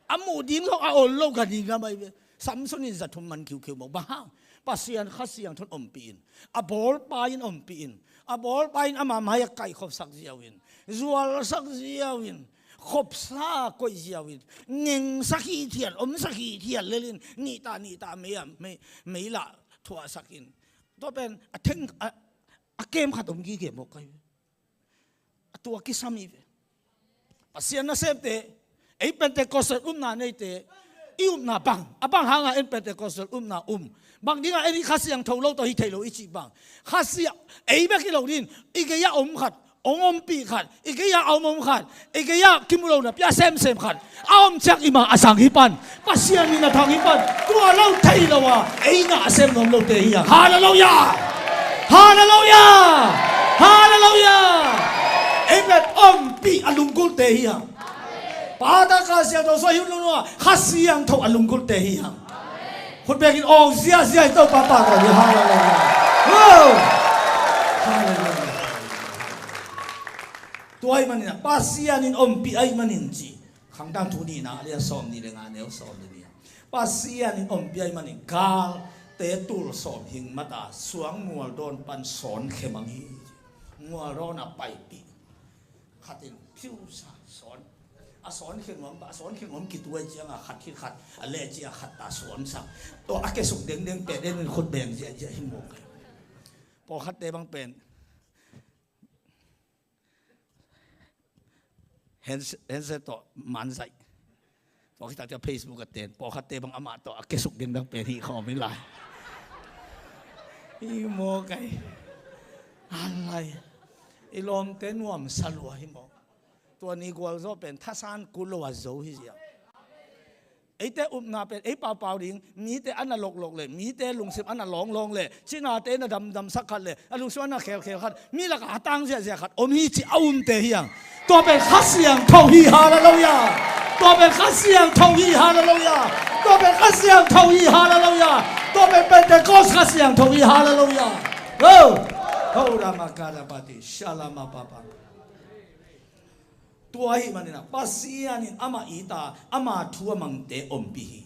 A muh ding lo, a ol lo ka ding a mai ve. Samson in za thum man khiukheu mawk. Bang hang? Pasian Kha Siangtho in ompih in. A bawlpa in ompih in. A bawlpa in ama mai-ah kaikhopsak ziau in. Zualsak ziau in. Khopsa koih ziau in. Ngengsak hithiat, omsak hithiat lel in. Nihta, nihta mei-ah, mei, mei lah thuahsak in. Tua pen a theng, a, a kem khat om gige mawk ka hi ve. A tua kisam hi ve. Pasian nasemte, ei Pentecostal upna neite, i upna bang, a bang hanga en Pentecostal upna um. Bang dinga en i Kha Siangtho lo tawh hi thei lo i cih bang. Kha Siang, ei bek hi lo ding, i gei-ah om khat, hong ompih khat, i gei-ah a om om khat, i gei-ah kimu lo napi a semsem khat. A om ciang i ma a sang hi pan. Pasian in a thang hi pan. Tua lo thei lo a, ei ngah a sem nuam lote hi hang. Halleluiah! Halleluiah! Halleluiah! Ei pen ompih a lunggulhte hi hang. Pa, Tapa, Kha Siangtho suah hi lo nuam a, Kha Siangtho a lunggulhte hi hang. Khut bekin awng ziahziah hi. Topa pahtawi hi. Halleluiah! Wow! Halleluiah! Tua ahih manin ah, Pasian in ompih ahih manin ci. Khangtang thu nihna, a lian sawm nih le nga, neu sawm le nih. Pasian in ompih ahih manin galte tul sawm hing mat a, suang mualdawn pan sawn khe mang hi. Mualdawn a paipih. Khat in phiusa sawn. A sawn khe nuam, a sawn khe nuam kituai ciang a khat khit khat, a leh ciang a khat ta suamsak. Tua a kesuk dengdeng peh den in khut beng ziahziah hi mawk. Pawlkhatte bang pen handset, handset tawh manzaih. Tua khit takciang Facebook a ten, pawlkhatte bang amah tawh a kesuk dingdang pen hih khawm hi lai. Hi mawk ai. A lai. I lawmte nuamsa lua hi mawk. Tua ni gualzo pen thasan kul lo a zo hi ziau. Eite upna pen ei paupau ding, mite a na loklok le, mite lungsim a na lawnglawng le, cinate na damdamsak khat le, a lungsim a na khelkhel khat, mi lakah a tang ziahziah khat om hi ci a umte hi hang. Tua pen Kha Siangtho hi. Halleluiah! Tua pen Kha Siangtho hi. Halleluiah! Tua pen Kha Siangtho hi. Halleluiah! Tua pen Pentecost Kha Siangtho hi. Halleluiah! Oh! Ho rama karabati shalama papa. Tua ahih manin ah, Pasian in amah it a, ama thu a mangte ompih hi.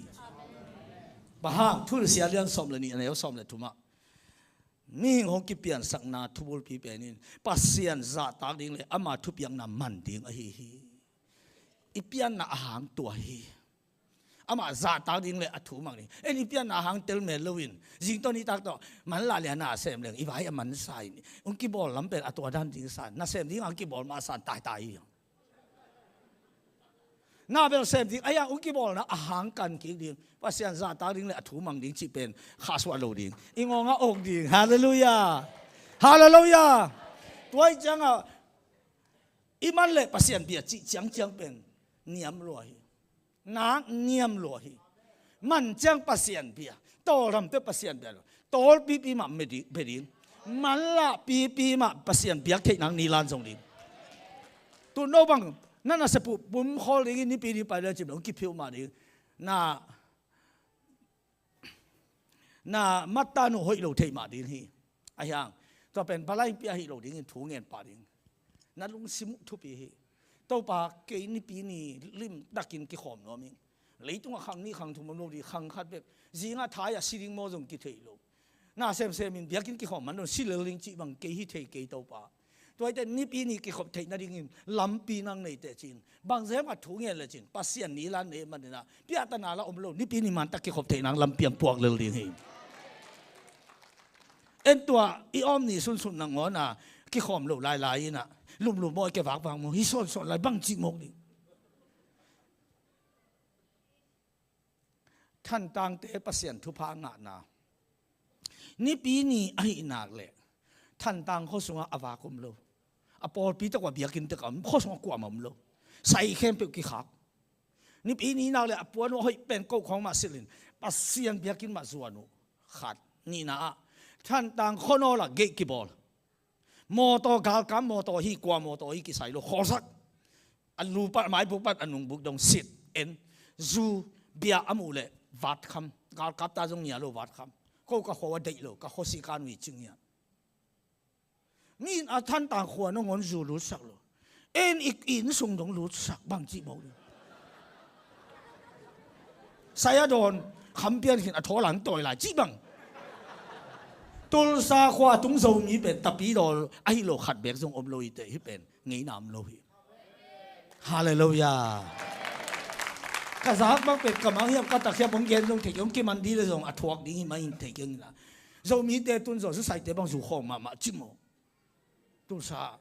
Bang hang? Thuhilhsia lian sawm le nih, a neu sawm le thum ah, mihing hong kipiansakna thubulpi pen in Pasian zahtak ding le ama thupiakna man ding ahi hi. I pianna a hang tua hi. Amah zahtak ding le a thu mang ding. En i pianna a hang tel mel loin, zingtawn nitak tawh manlah le a na sem leng, i vai a mansa in, hong kibawl lam pen a tua dan ding san, na sem ding a hong kibawl mah san taitai hi. Na bel sem ding, a hiang hong kibawlna a hang kan kik ding. Pasian zahtak ding le a thu mang ding cih pen khahsuah lo ding. I ngawng a awk ding. Halleluiah! Halleluiah! Tua ahih ciangah i man le Pasian bia cih ciangciang pen niam lua hi. Nak niam lua hi. Man ciang Pasian bia, tawldam peuh Pasian bia lo. Tawlpipi mah bia ding, bia ding. Manlah pipi mah Pasian biak theih nang ni lan zong ding. Tu'n no bang, na nasep uh pum khawl ding in nipi ni pai le cih bang hong kiphiuh mah ding. Na na mattanu hoih lo theih mah ding hi. A hiang, tua pen balai pia hi lo ding in thu ngen pah ding. Na lungsim uh thupi hi. Topa, kei nipi ni limtakin kikhawm nuam ing. Leitungah khang nih khang thum om lo ding, khang khat bek. Zingah thai a si ding maw zong kithei lo. Na semsem in biakinn kikhawm man lo, si lel ding cih bang kei hi thei kei Topa. Tua hi teh nipi ni kikhop theih nadingin lampi nang nei teh ci-in. Bang zem a thu ngen le cin, Pasian ni lan nei manin ah, piahtana la om lo, nipi ni mantak kikhop theih nang lampi ang puak lel ding hi. En tua, i om ni sunsun nangawn a, kikhawm lo lailai in ah, lumlum maw, i kevakvak maw, hi sawnsawn lai bang cih mawk ding. Thantangte Pasian thupha ngahna. Nipi ni ahih nak leh Thantang khua sungah a vak om lo. A pawlpi tawh a biakinn tawh a om, khua sungah kuamah om lo. Sai khempeuh kikhak. Nipi ni nak leh a puan uh a hoih pen koh khawng mah silhin Pasian biakinn mah zuan uh. Khat. Nihna ah, Thantlang khuanawl ah gate kibawl. Mawtaw galkap mawtaw hi, kua mawtaw hi kisai lo, khawlsak. A lu pat, maibuk pat, a nungbuk dong sit, en. Zu, bia a muh leh vatkham. Galkap ta zong nia lo, vatkham. Ko ka khua a deih lo, ka khua si kan ui cing hian. Mi in a Thantlang khua nangawn zu lutsak lo. En i inn sung dong lutsak bang cih mawk ding. Sai a dawn, kham pian khin a thawl an tawi lai cih bang. Tulsa khua tung Zomi pen tapidaw ahi lo khat bek zong om lo hi teh, hih pen ngeina om lo hi. Halleluiah. Ka zak bang pen ka mang hiam, ka tak hiam, hong gen zong thei keng, hong kiman dih leh zong a thuak ding hi mah in thei keng in a. Zomite tun zaw, Susaite bang zu khawng mahmah cih maw. Tulsa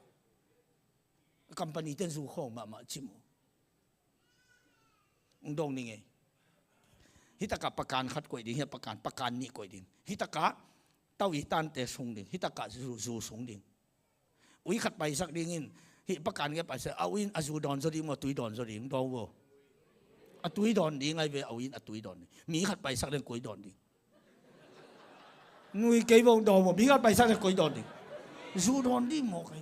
company ten zu khawng mahmah cih maw. Hong dawng ning ei. Hih takah pakan khat koih ding, hih pakan, pakan nih koih ding. Hih takah tau i tante sung ding, hih takah zu, zu sung ding. Ui khat paisak dingin, hih pakan nge paisak, a ui in a zu dawn zaw ding maw, a tui dawn zaw ding, dawng vo. A tui dawn ding ai ve, a ui in a tui dawn ding. Mi khat paisak ding, koi dawn ding. Nui kei vong dawn maw, mi khat paisak ding, koi dawn ding. Zu dawn ding maw kei.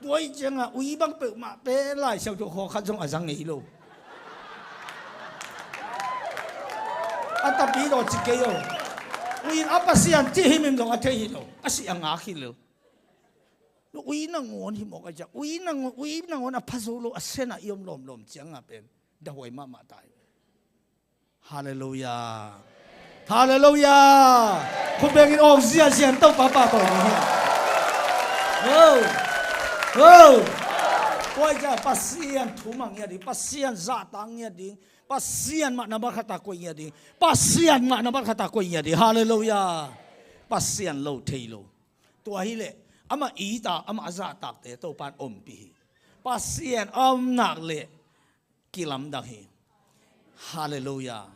Tua i ciangah, ui bang peuhmah pen Lai Siangtho khawng khat zong a za ngei lo. A tapidaw ci kei o. Ui in a Pasian cih himhim zong a thei hi lo. A si a ngak hi lo. Ui nangawn hi mawk a ciah. Ui nangawn, ui nangawn a pha zo lo, a sen a i om lawmlawm ciangah pen dahuai mahmah ta hi. Halleluiah. Halleluiah. Khut bengin awng ziahziah in Topa pahtawi ding hi. Ho. Ho. Tua i ciah Pasian thumang ngiat ding, Pasian zahtak ngiat ding, Pasian mah nambat khat a koih ngiat ding, Pasian mah nambat khat a koih ngiat ding. Halleluiah. Pasian lo thei lo. Tua hileh amah it a, amah a zahtakte Topan ompih hi. Pasian a om nak leh kilamdang hi. Halleluiah.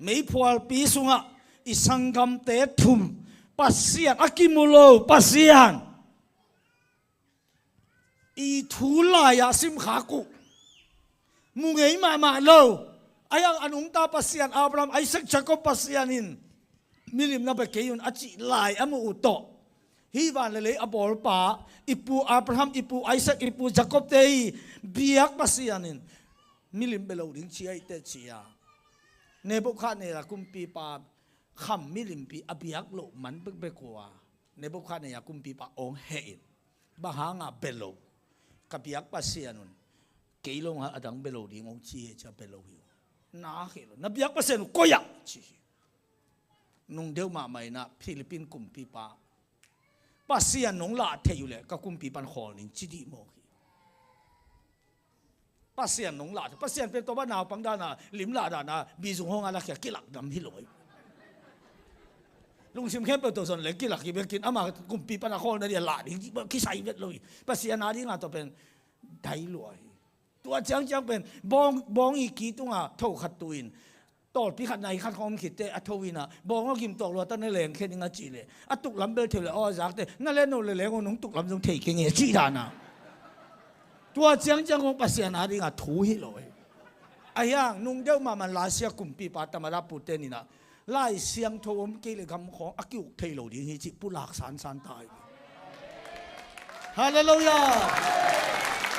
Meiphualpi sungah i sanggamte thum, Pasian a kimu lo, Pasian i thu lai-ah simkhak uh, mu ngei mahmah lo. Ai ang a nungta Pasian, Abraham, Isaac, Jacob Pasian in milim na bia kei un a cih lai a muh uh tawh, hih van le lei a bawlpa, i pu Abraham, i pu Isaac, i pu Jacob te i biak Pasian in milim bia lo ding ci a i teh ci a. Nebukhadnezar kumpipa kham milimpi a biak loh man bekbek uh a, Nebukhadnezar kumpipa awng heh in, bang hanga bia lo? Ka biak Pasian un kei lo a dang bia lo ding hong ci hi, ci a bia lo hi uh. Na heh lo, na biak Pasian uh koi ah ci hi. Nung deuh mahmah in ah Philippine kumpipa, Pasian nong lah theih uh leh ka kumpipan khawl ning ci dih mawk hi. Pasian nong lah theih, Pasian pen tua bang naupang dana, lim lah dana, bizung hong a lakhia kilak dam hi lo hi. Lungsim khempeuh tawh zon leng kilak hi bekin, ama kumpipan a khawlna dia lah ding kisai vet lo hi. Pasian a dinga tua pen dai lua hi. Tua ciangciang pen bawng, bawng i ki tunga tho khat tu in, tawlpi khat nai khat khawng om khitte a tho in ah, bawng a gim tawk lua ta, na leng khe ning a cih leh, a tuklam bel thei leh aw a zakte, na len no le leng aw, nong tuklam zong thei kei nge cih dana. Tua ciangciang khawng Pasian a dinga thu hi lo hi. Ahi hang nung deuh mahmah Lasia kumpipa Tamada Putin in ah, Lai Siangtho om kei leh gam khawng a ki-uk thei lo ding hi cih pulak sansan ta hi. Halleluiah.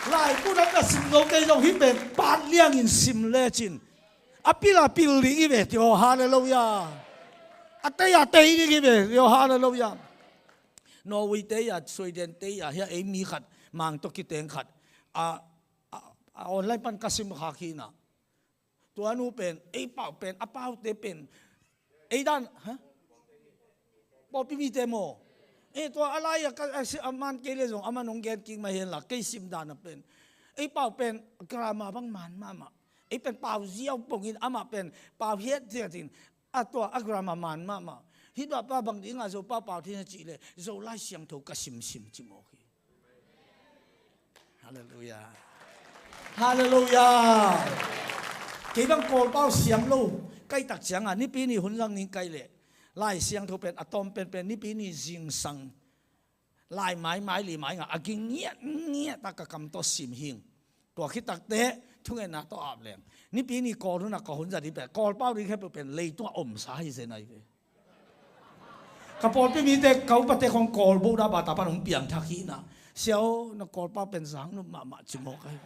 Lai pulak ka sim zo kei zong hih pen pat liangin sim lecin a pil a pil ding hi ve ti aw. Halleluiah. A tei a tei ding hi ve ti aw. Halleluiah. Norway te a, Sweden te a, hia ei mi khat, Mang tawh kiteng khat, a, a, a online pan ka sim khak hi in ah, tua nu pen, ei pau pen, a paute pen ei dan, ha? Pawlpi mite maw? Eh, tua a lai-a ka, a si, a man kei le zong, amah nong gen kik mah hen la, kei sim dan a pen, ei pau pen grammar bang man mahmah. Ei pen pau ziau pongin, amah pen pau hiathiat in, a tua a grammar man mahmah. Hih tua pa bang dingah Zopau pau thei na cih leh, Zolai Siangtho ka simsim ci mawk hi. Halleluiah. Halleluiah. Kei bang Kawlpau siam lo ka hih tak ciangah, Nipi ni hun zang ning ka hih leh, Lai Siangtho pen a tawm penpen Nipi ni zingsang lai maimai li mai ngah a ging ngiatngiat a ka kam tawh sim hing. Tua khit takteh thungetna tawh ap leng, Nipi ni Kawl hunah ka hun zat hi pen, Kawlpau ding khempeuh pen leitung a omsa hi zen ahi ve. Ka pawlpi mite, ka upate khong Kawl bohdah bata pan hong piangthak hi na. Sia aw, na Kawlpau pen zang nuam mahmah ci mawk ahi.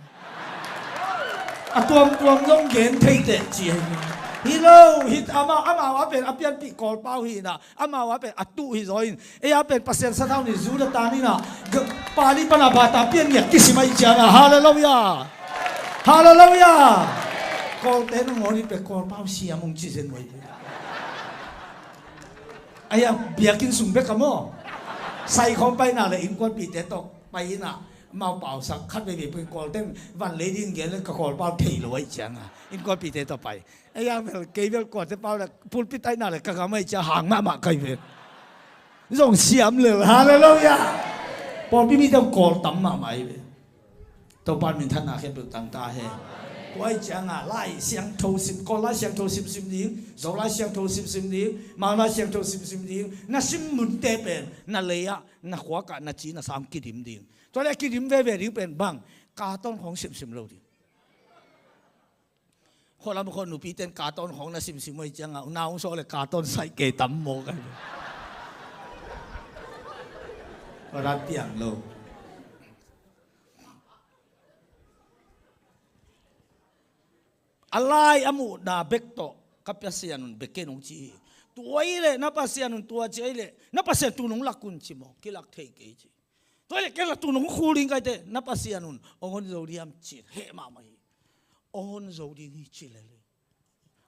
A tuamtuam zong gen thei teh ci ahi. Hi lo, hi amau, amau a pen a pianpih Kawlpau hi na. Amau a pen a tuh hi zaw in. Ei a pen Pasian sathau ni zu da tan hi na. Pali pana bata pian ngiat kisim ahi ciang a. Halleluiah. Halleluiah. Kawlte nung ngawn hi pen Kawlpau siam hong ci zen uh ahi. Aia, biakinn sung bek a maw? Sai khawng paina le innkuanpihte tawh pai ina, mau pausak khat veivei pui Kawlten van lei ding gen le ka Kawlpau thei lo ahi cianga innkuanpihte tawh pai. Aia, vel kei vel kuate pau le pulpit aina le ka gam ahi cia hang mahmah kai ve. Zong siam lel, halleluiah. Pawlpi mite Kawl tam mahmah ahi ve. Topa minthanna khempeuh tang ta hen. Tua ih cianga Lai Siangtho sim, Kawl Lai Siangtho simsim ding, Zo Lai Siangtho simsim ding, Mang Lai Siangtho simsim ding. Na sim munte pen na lei-ah, na khuakah, na ci na sang kidim ding. Tua le kidim veve ding pen bang, katon khawng simsim lo ding. Khualam khawng nupiten katon khawng na simsim uh ih cianga na hong sawh le katon saih kei tam maw kai. Tua dan piang lo. A lai a muhna bek tawh ka Pasian un bek ken hong ci hi. Tua ih leh na Pasian un tua ci ih leh na Pasian tu nong lak un ci maw, kilak thei kei ci. Tua ih leh ken la tu nong khul ding kaite, na Pasian un hong hon zo diam ci heh mahmah hi. Hong hon zo ding hi ci lel hi.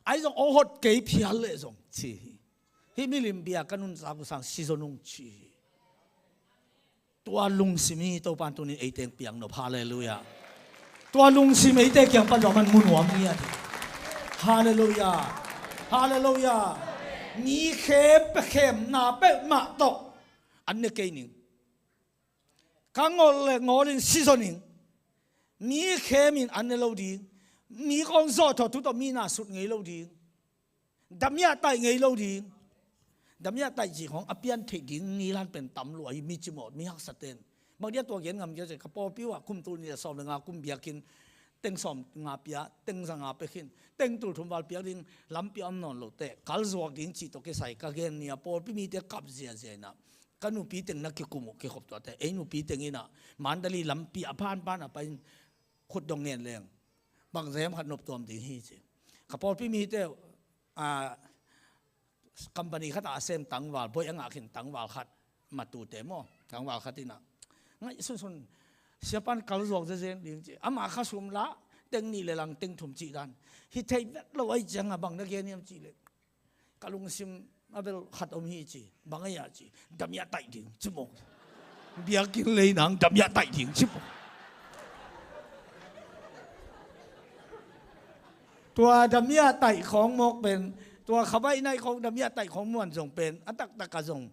Ahi zong hong hot kei phial leh zong ci hi. Hih milim bia ka nuntak uh sang si zo nung ci hi. Tua lungsim hi Topan tunin eite hong piang nop. Halleluiah. Tua lungsim eite kiang pan zong man mu nuam ngiat hi. Halleluiah. Halleluiah. Mi khem pia khemna peuhmah tawh an ne kei ning. Ka ngol le ngolin si zo ning. Mi khemin an ne lo ding. Mi kong zawh thawh thu tawh mi na sut ngei lo ding. Damiah taih ngei lo ding. Damiah taih cih khawng a pian theih ding nilan pen tam lua hi mi cimawh, mi haksa ten. Bang dia tua gen ngam kei ci ka pawlpi uh ah kum tul nih le sawm le nga kum biakinn teng sawm nga pia, teng za nga pia khin, teng tul thum val piak ding lampi a om nawn lo teh, kal zuak ding cih tawh kisai ka gen ni a pawlpi mite kap ziazia inah. Ka nupi teng na kikum uh kikhop tuate, ei nupi teng inah Mandalay lampi a phanphan a pai in khut dong ngen leng bang zem khat nop tuam ding hi ci. Ka pawlpi mite, a, company khatah a sem tangval, boih a ngah khin tangval khat, matute maw, tangval khat inah ngaih sunsun siapan kal zuak zezen ding ci. Ama kha sum la teng nih le lang teng thum cih dan hi thei vet lo ahi cianga bang na gen hiam cih leh ka lungsim a bel khat om hi ci. Bang ahi a ci, damiah taih ding ci maw. Biakinn lei nang damiah taih ding ci maw. Tua damiah taih khawng mawk pen, tua khabaih naih khawng damiah taih khawng muan zong pen a taktak a zong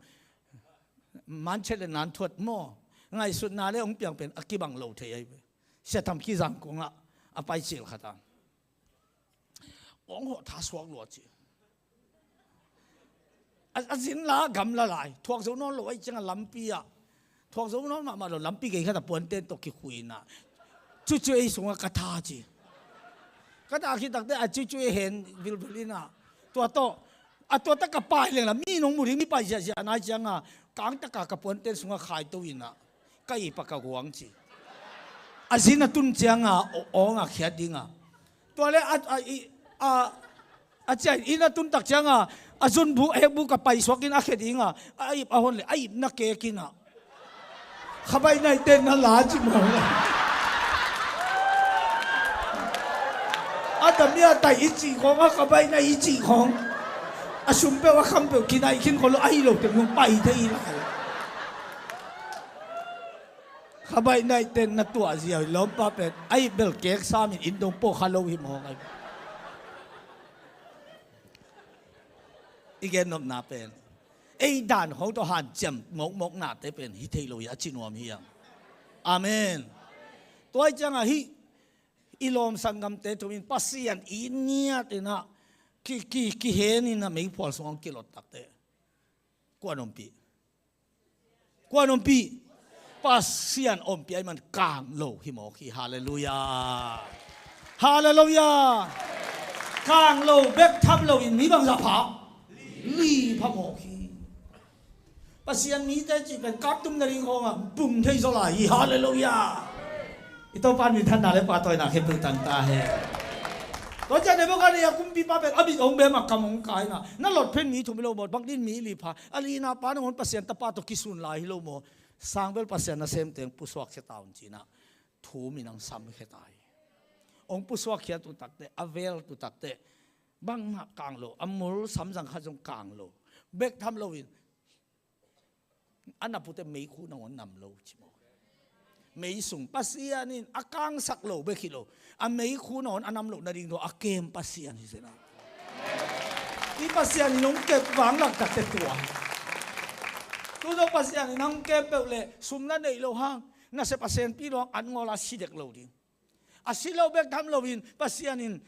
manchet le nan thuat maw, ngaihsutna le hong piang pen a kibang lo thei ahi ve. Sia Tham Kizang kongah a pai cil khat a hong hawh tha suak lua ci. A, a zin la gam la lai thuak zo nawn lo ahi cianga lampi ah thuak zo nawn mahmah lo lampi gei khat a puanten tawh kikhuina. Cucu ei sungah ka tha ci. Ka tha khit takte a cucu ei hen vilvil inah tua tawh a tua taka pai leng la mi nong mu ding mi pai ziahziah nai cianga kang taka ka puanten sungah khaito inah ka ip a ka guang ci. A zin a tun cianga aw, awng a khiat dinga tua le a, a, i, a, a cia in a tun tak cianga a zunbu ekbu ka paisuak in a khia dinga a ip a hon le a ip na kek inah. Khabaih naih ten na la ci maw. A damiah taih i cih khawng, a khabaih naih i cih khawng a sum peuh a kham peuh kinaih khin kholo ahi lo teng nung pai thei lai. Khabaih naih ten na tuah zia hi lawmpa pen a ip bel kek samin in dong pawh kha lo hi maw. I gen nopna pen ei dan khawng tawh hanciam mawkmawknate pen hi thei lo hi a ci nuam hi ang. Amen. Tua ih cianga hih i lawm sanggamte thumin Pasian i ngiat inah ki, ki, kihen inah meiphual sungah kilot takte kuan ompih. Kuan ompih. Pasian ompih ahi man kang lo hi mawk hi. Halleluiah. Halleluiah. Kang lo bek tham loin mi bangzah pha? Li pha mawk hi. Pasian mite cih pen kaptum na ding khawngah bung thei zaw lai hi. Halleluiah. I Topa minthanna le pahtawina khempeuh tang ta hen. Tua ciang Nebuchadnezzar kumpipa pen a mit hong bem a, kam hong kai na. Na lot phen mi thum hi lo maw, bang din mi li pha. A lina pa nangawn Pasian tapa tawh kisun lai hi lo maw. Sangbel Pasian nasemte hong pusuakkhia ta un ci-in ah thum in hong samkhia ta hi. Hong pusuakkhiat uh takteh, a vel uh takteh, bangmah kang lo, a mul samzang khat zong kang lo. Bek tham loin a nap uh teh meikhu nangawn nam lo ci maw. Mei sung Pasian in a kangsak lo bek hi lo, a meikhu nangawn a nam loh nading tawh a kem Pasian hi zen a. I Pasian in hong kep vanglak takteh tua hi. Tu zong Pasian in hong kem peuh leh sum na neih loh hang, na sep a senpi lo hang, an ngawl a si dek lo ding. A si lo bek tham loin Pasian in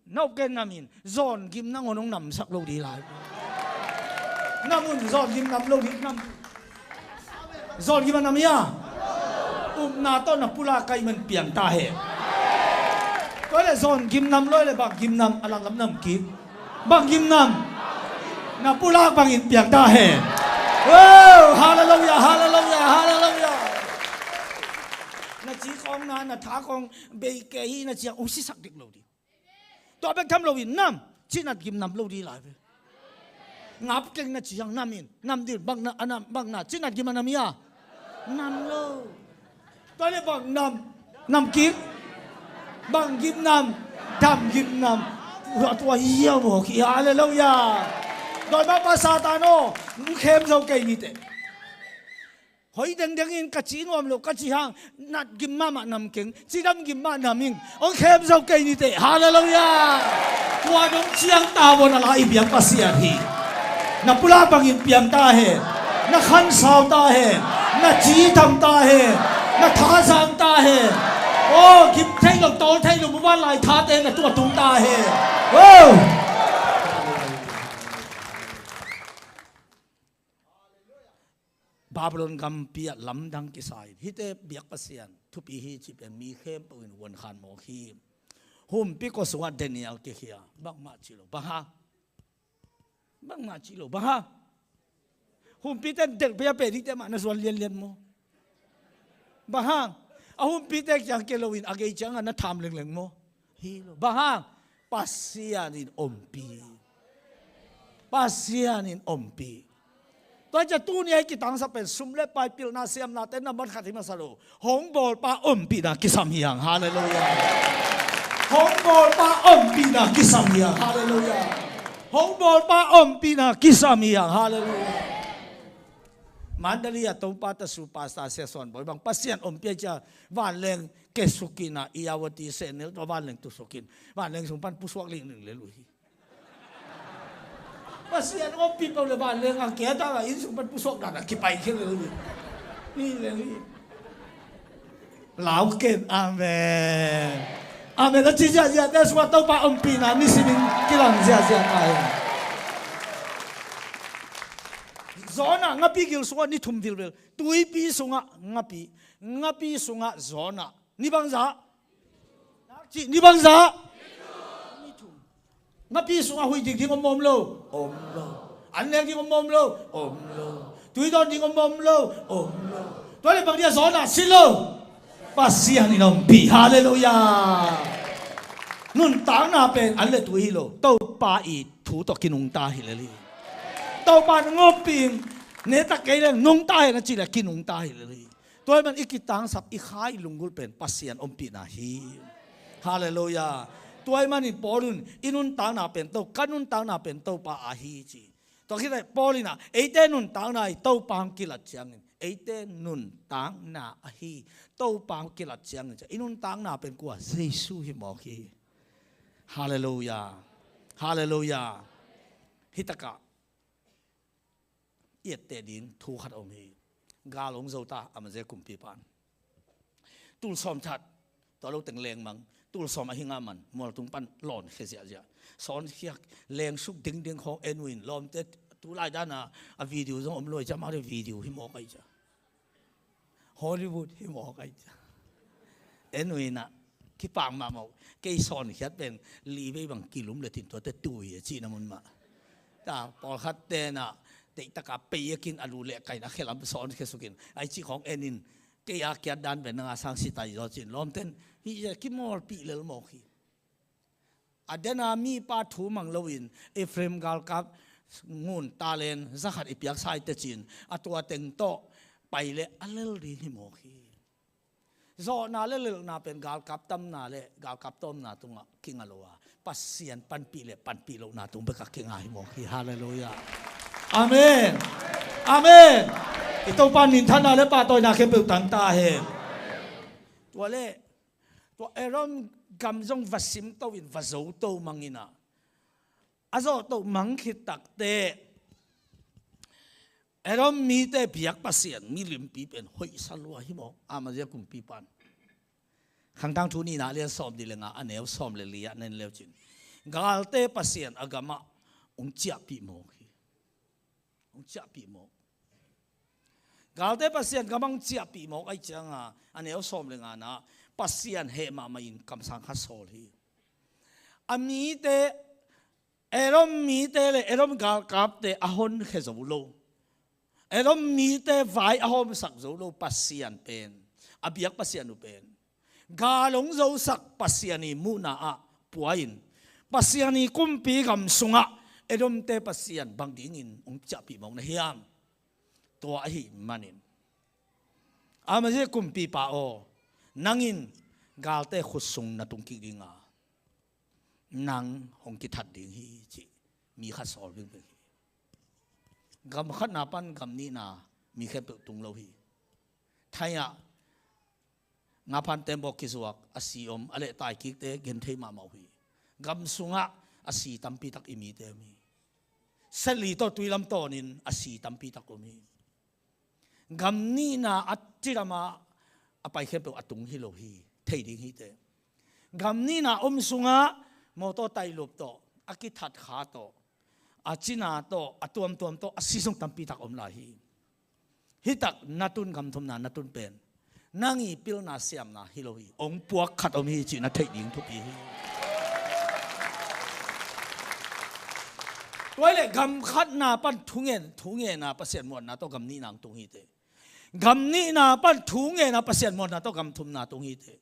na upken nam in, zawngim nangawn hong namsak lo ding lai. Nam un, zawngim nam lo ding, nam. Zawngim a nam hi a, upna tawh na pulak ahih man piang ta hen. Tua leh zawngim nam lo leh bang gim nam, a langlam nam kik. Bang gim nam? Na pulak bangin piang ta hen. Oh, halleluiah, halleluiah, halleluiah. Na ci khawng na, na tha khawng bei kei hi na ci hang, hong sisak dek lo ding. Tua bek tham loin nam, cinat gim nam lo ding lai ve. Ngap keng na ci hang nam in, nam ding, bang na, a nam, bang na, cinat gim a nam hi a, nam lo. Tua leh bang nam, nam kik. Bang gim nam, dam gim nam. Tua, tua hiau mawk hi, halleluiah. Dawimangpa Satan aw, hong khem zo kei ni teh. Hoi dengdeng in ka ci nuam lo ka ci hang, nat gim mahmah nam keng, cidam gim mah nam ing. Hong khem zo kei ni teh, halleluiah. Tua dong ciang tavuan a la i biak Pasian hi. Na pulak bangin piang ta hen. Na khansau ta hen. Na ci dam ta hen. Na tha zang ta hen. Oh, gim thei lo, tawl thei lo, muban lai thate na tuah tung ta hen. Oh. Babylon gampi ah lamdang kisa in, hihte biak Pasian thupi hi cih pen mi khempeuh in huan khan mawk hi. Humpi kua sungah Daniel kikhia, bangmah ci lo. Bang hang? Bangmah ci lo. Bang hang? Humpite in delhpih a peh dingte mah na zuan lianlian maw? Bang hang? A humpite kiang kia loin a gei ciangah na tham lengleng maw? Hi lo. Bang hang? Pasian in ompih. Pasian in ompih. Tua ciang tuni a i kitangsap pen sum le pai, pilna, siamnate nambat khat hi masa lo. Hong bawlpa ompihna kisam hi hang. Halleluiah. Hong bawlpa ompihna kisam hi hang. Halleluiah. Hong bawlpa ompihna kisam hi hang. Halleluiah. Mandalay ah Topa tasu Pastor Sia Suan Bawi bang Pasian ompih a cia vanleng kesukin a, Irrawaddy, Sennel tua vanleng tusukin, vanleng sung pan pusuak lingling lel uh hi. Pasian ompih peuh le vanleng a kia ta la inn sung pan pusuak dan a kipai khia lel uh hi. Hi lel hi. Lau ken, amen. Amen. A ci ziahziahte sungah Topa ompihna nisimin kilang ziahziah ta hi. Jonah ngapi gil sungah ni thum vilvel. Tuipi sungah ngapi. Ngapi sungah Jonah. Ni bangzah? Nak cih, ni bangzah? Ni thum. Ngapi sungah huih dik ding om maw om lo? Om lo. An leng ding om maw om lo? Om lo. Tui dawn ding om maw om lo? Om lo. Tua leh bang dia Jonah si lo? Pasian in ompih. Halleluiah. Nuntakna pen an le tui hi lo. Topa i thu tawh kinungta hi lel hi. Topa in hong ompih in, ne tak kei leng nungta hen a cih leh kinungta hi lel hi. Tua ahih man i kitangsap, i kha, i lunggulh pen Pasian ompihna hi. Halleluiah. Tua ahih manin Paul in i nuntakna pen To, ka nuntakna pen Topa ahi ci. Tua khit leh Paul in ah, eite nuntakna ahi Topa hong kilat ciangin, eite nuntakna ahi Topa hong kilat ciangin, i nuntakna pen kua? Jesu hi mawk hi. Halleluiah. Halleluiah. Hih takah i etteh ding thu khat om hi. Gal hong zo ta, Amaziah kumpipa in. Tul sawm that, tua lo teng lengmang, tul sawm a hi ngah man, mualtung pan lawnkhia ziahziah. Sawnkhiak, lengsuk dingding khawng en uh in, lawmte tulai dana a video zong om lo hi cia, amaute video hi mawk ahi cia. Hollywood hi mawk ahi cia. En uh in ah, kipak mahmah uh. Kei sawnkhiat pen li vei bang kilum le tin tuate tui a cihna mun mah. Ta, pawlkhat ten ah, teihtaka pei a kin a lu leh kain a khelam sawn khesukin ai cih khawng enin kei a kiat dan pen nanga sang sitai zaw cin lawmten hih kimawlpih lel mawk hi. A dena mipa thu mang loin Ephraim galkap ngun talen zakhat i piaksa i tecin a tua teng tawh pai leh a lel ding hi mawk hi. Zawhna le lelhna pen galkap tamna le galkap tawmna tungah kinga lo a, Pasian panpih le panpih lohna tung bekah kinga hi mawk hi. Halleluiah. Amen. Amen. I Topa minthanna le pahtawina khempeuh tang ta hen. Tua le tua Edom gam zong va simto in va zoto mangin ah a zawhtoh mang khit takte Edom mite biak Pasian milimpi pen hoihsa lua hi mawk. Amazia kumpipan Khangtang Thu nihna lian sawm nih le nga a neu sawm le li ah nen leucin galte Pasian a gamah hong ciahpih mawk hi. Hong ciahpih mawk. Galte Pasian gamah hong ciahpih mawk ai cianga a neu sawm le nga na Pasian heh mahmah in kamsang khat sawl hi. A mite Edom mite le Edom galkapte a honkhia zo lo, Edom mite vai a hawmsak zo lo Pasian pen, a biak Pasian uh pen gal hong zosak Pasian i muhna ah pua in Pasian i kumpi gam sungah Edomte Pasian bang dingin hong ciahpih mawk na hiam? Tua ahi manin Amazia kumpipa aw, nangin galte khut sung na tung kik dinga nang hong kithat ding hi cih mi khat sawl vingving hi. Gam khatna pan gam nihna mi khempeuh tung lo hi. Thai ah nga phan tembawk kizuak a si om a leh taikikte genthei mahmah uh hi. Gam sungah a si tampitak i mite om hi. Setli tawh tuilam tawnin a si tampitak om hi. Gam nihna a cidama a pai khempeuh a tung hi lo hi. Thei ding hi teh. Gam nihna om sungah mawtaw tailup tawh a kithat kha tawh a cina tawh a tuamtuam tawh a si zong tampitak om lai hi. Hitak na tun gam thumna na tun pen nang i pilna siamna hi lo hi. Hong puak khat om hi cih na theih ding thupi hi. Tua hi leh gam khatna pan thungen thungena Pasian muanna tawh gam nihna hong tung hi teh. Gam nihna pan thungena Pasian muanna tawh gam thumna tung hi teh.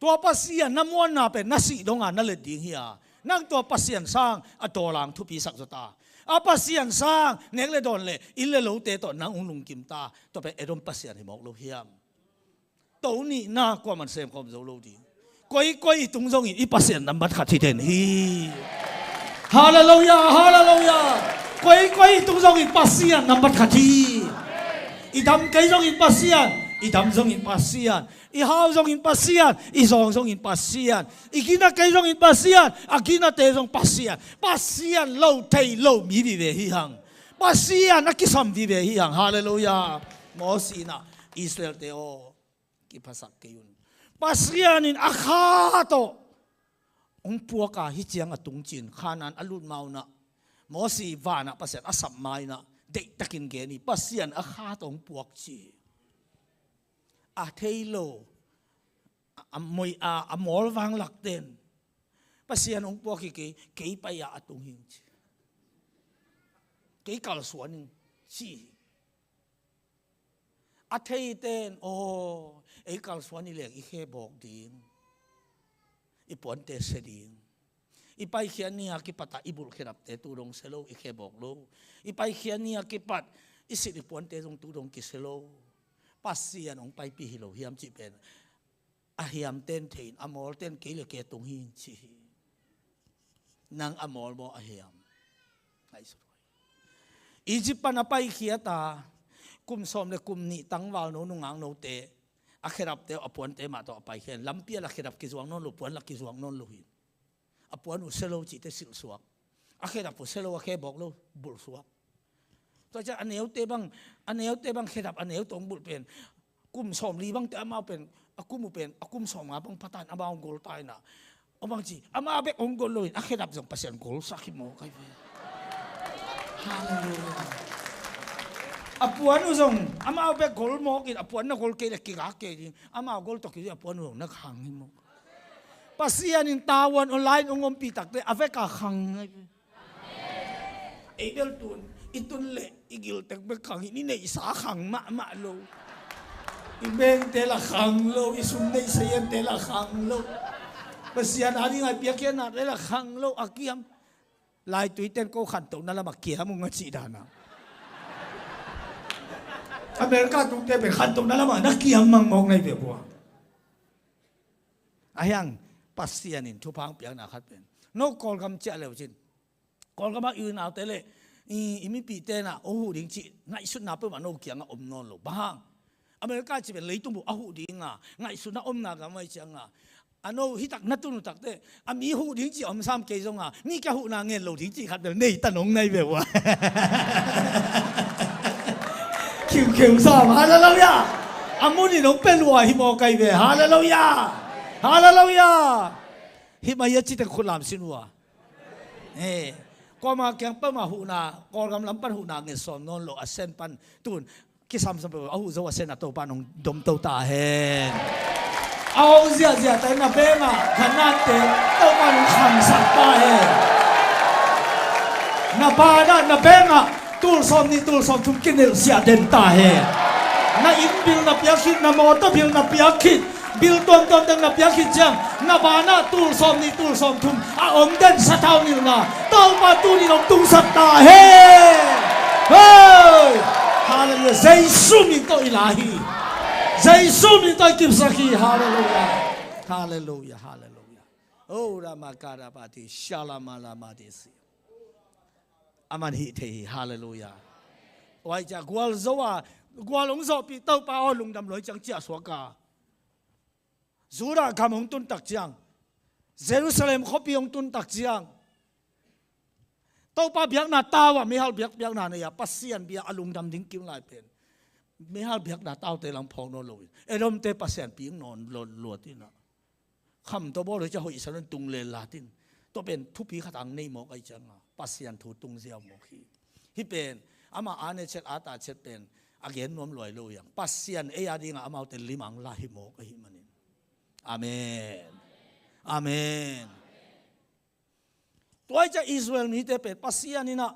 Tua Pasian na muanna pen na sih donga na let ding hi a, nang tua Pasian sang a dawlang thupi sak zaw ta. A Pasian sang nek le dawn le inn le lote tawh nang hong lungkim ta. Tua pen Edom Pasian hi mawk lo hiam? To nihna kuaman semkhawm zo lo ding. Koikoi i tung zongin i Pasian nambat khat hi den hi. Halleluiah, halleluiah. Koikoi i tung zongin Pasian nambat khat hi. I dam kei zongin Pasian, i dam zongin Pasian, i hau zongin Pasian, i zawng zongin Pasian, i gina kei zongin Pasian, a ginate zong Pasian. Pasian lo thei lo mi vive hi hang. Pasian a kisam vive hi hang. Halleluiah. Mosi in ah Israelte aw, kiphasak kei un. Pasian in a kha tawh hong puak a, hih ciang a tung cin Kanaan a lut ma un ah Mosi vanah Pasian a sap ma in ah deihtakin gen hi. Pasian a kha tawh hong puak ci. A thei lo, a, a moi a, a mawl vanglakten Pasian hong puak hi kei, kei pai a a tung hing ci. Kei kalsuan hing ci hi. A theiten aw, ei kalsuan i leng i khe bawk ding, i puante se ding. I paikhiat ni a kipata i bulh khedapte tu dong se lo, i khe bawk lo. I paikhiat ni a kipat i sit i puante zong tu dong kise lo. Pasian hong paipih hi lo hiam cih pen a hiamten thei in a mawlten kei le kei a tung hi in ci hi. Nang a mawl maw a hiam? Ngaihsut. Egypt pan a paikhiat a kum sawm le kum nih tangval no nungak note a khedapte a puante mah tawh a paikhiat. Lampi a la khedap kizuak nawn lo, puan la kizuak nawn lo hi. A puan uh se lo cihte silhsuak. A khedap uh se lo, a khe bawk lo bulhsuak. Tua ciah a neute bang, a neute bang khedap a neu tawh hong bulh pen kum sawmli bangte amau pen a kum uh pen a kum sawmnga bang patan amau hong gol ta in ah. Aw bang ci amau bek hong gol lo in a khedap zong Pasian golsak hi maw kai ve. Halleluiah. A puan uh zong amau bek gol mawk in a puan na gol kei le kigak kei ding. Amau gol tawh kei ding a puan uh zong na khang hi maw. Pasian in tavuan online hong ompih takte a veka khang ngai ve. Ei bel tun I tun leh i giltek bek khang hi, i neihsa khang mahmah lo. I bengte la khang lo, i sum neihsa iante la khang lo. Pasian a ding a i piakkhiatnate la khang lo, a kiam. Laitui ten ko khantohna lamah kiam ung a cih dan a. America tungte pen khantohna lamah na kiam mangmawk na hi ve bua. Ahi hang Pasian in thupha hong piakna khat pen, no Kawlgam ciah le uh cin, Kawlgam ah i unaute le i, i mipihte na hong huh ding cih ngaihsutna peuhmah no kiangah om nawn lo. Bang hang? America cih pen leitung bup a huh dinga ngaihsutna omna gam ahih cianga, a no hitak na tun uh takte a mi huh ding cih om sam kei zonga, mi kia huhna ngen lo ding cih khat bel nei ta nong nai ve ua. Khimkhim sam. Halleluiah. A mun in hong pia lua hi maw kai ve. Halleluiah. Halleluiah. Hih mai a cite khut lam sin ua. Eh, kuama kiang peuhmah huhna, Kawlgam lam pan huhna ngen sawm nawn lo, a sen pan tun kisamsam peuh a huh zo a sen a Topa nong domto ta hen. A hong ziahziah ta in na bengah khanate Topa nong khamsak ta hen. Na banah na bengah tul sawm nih tul sawm thum kinelhsiah den ta hen. Na inn bil na piak khit, na mawtaw bil na piak khit, bil tuamtuam dang na piak khit ciang, na banah tul sawm nih tul sawm thum a om den sathau nilhna Topa tunin hong tungsak ta hen. Hei! Halleluiah. Jesu min tawh i la hi. Jesu min tawh i kipsak hi. Halleluiah. Halleluiah. Halleluiah. Oh, Ramakarabati, Shalamalamati si. Aman hih thei hi. Halleluiah. Tua ahih ciang gual zo a, gual hong zawhpih Topa aw lungdam lo ahih ciang ciahsuak a. Judah gam hong tun tak ciang, Jerusalem khuapi hong tun tak ciang, Topa biakna tau ah meihal biak, biakna nei a Pasian bia a lungdam ding kim lai pen, meihal biakna taute lang phawk nawn lo in, Edomte Pasian pik nawn lo, luat in a, kham tawh bawl hi ciah hoih sa lo in tung le lat in, tua pen thupi khat ang nei mawk ahih cianga Pasian thu tung ziau mawk hi. Hih pen amah a ne chet a ta chet pen a gen nuam luai lo hiang. Pasian ei a dinga amaute limang la hi mawk ahih manin. Amen. Amen. Tua ahih ciang Israel mite pen Pasian in a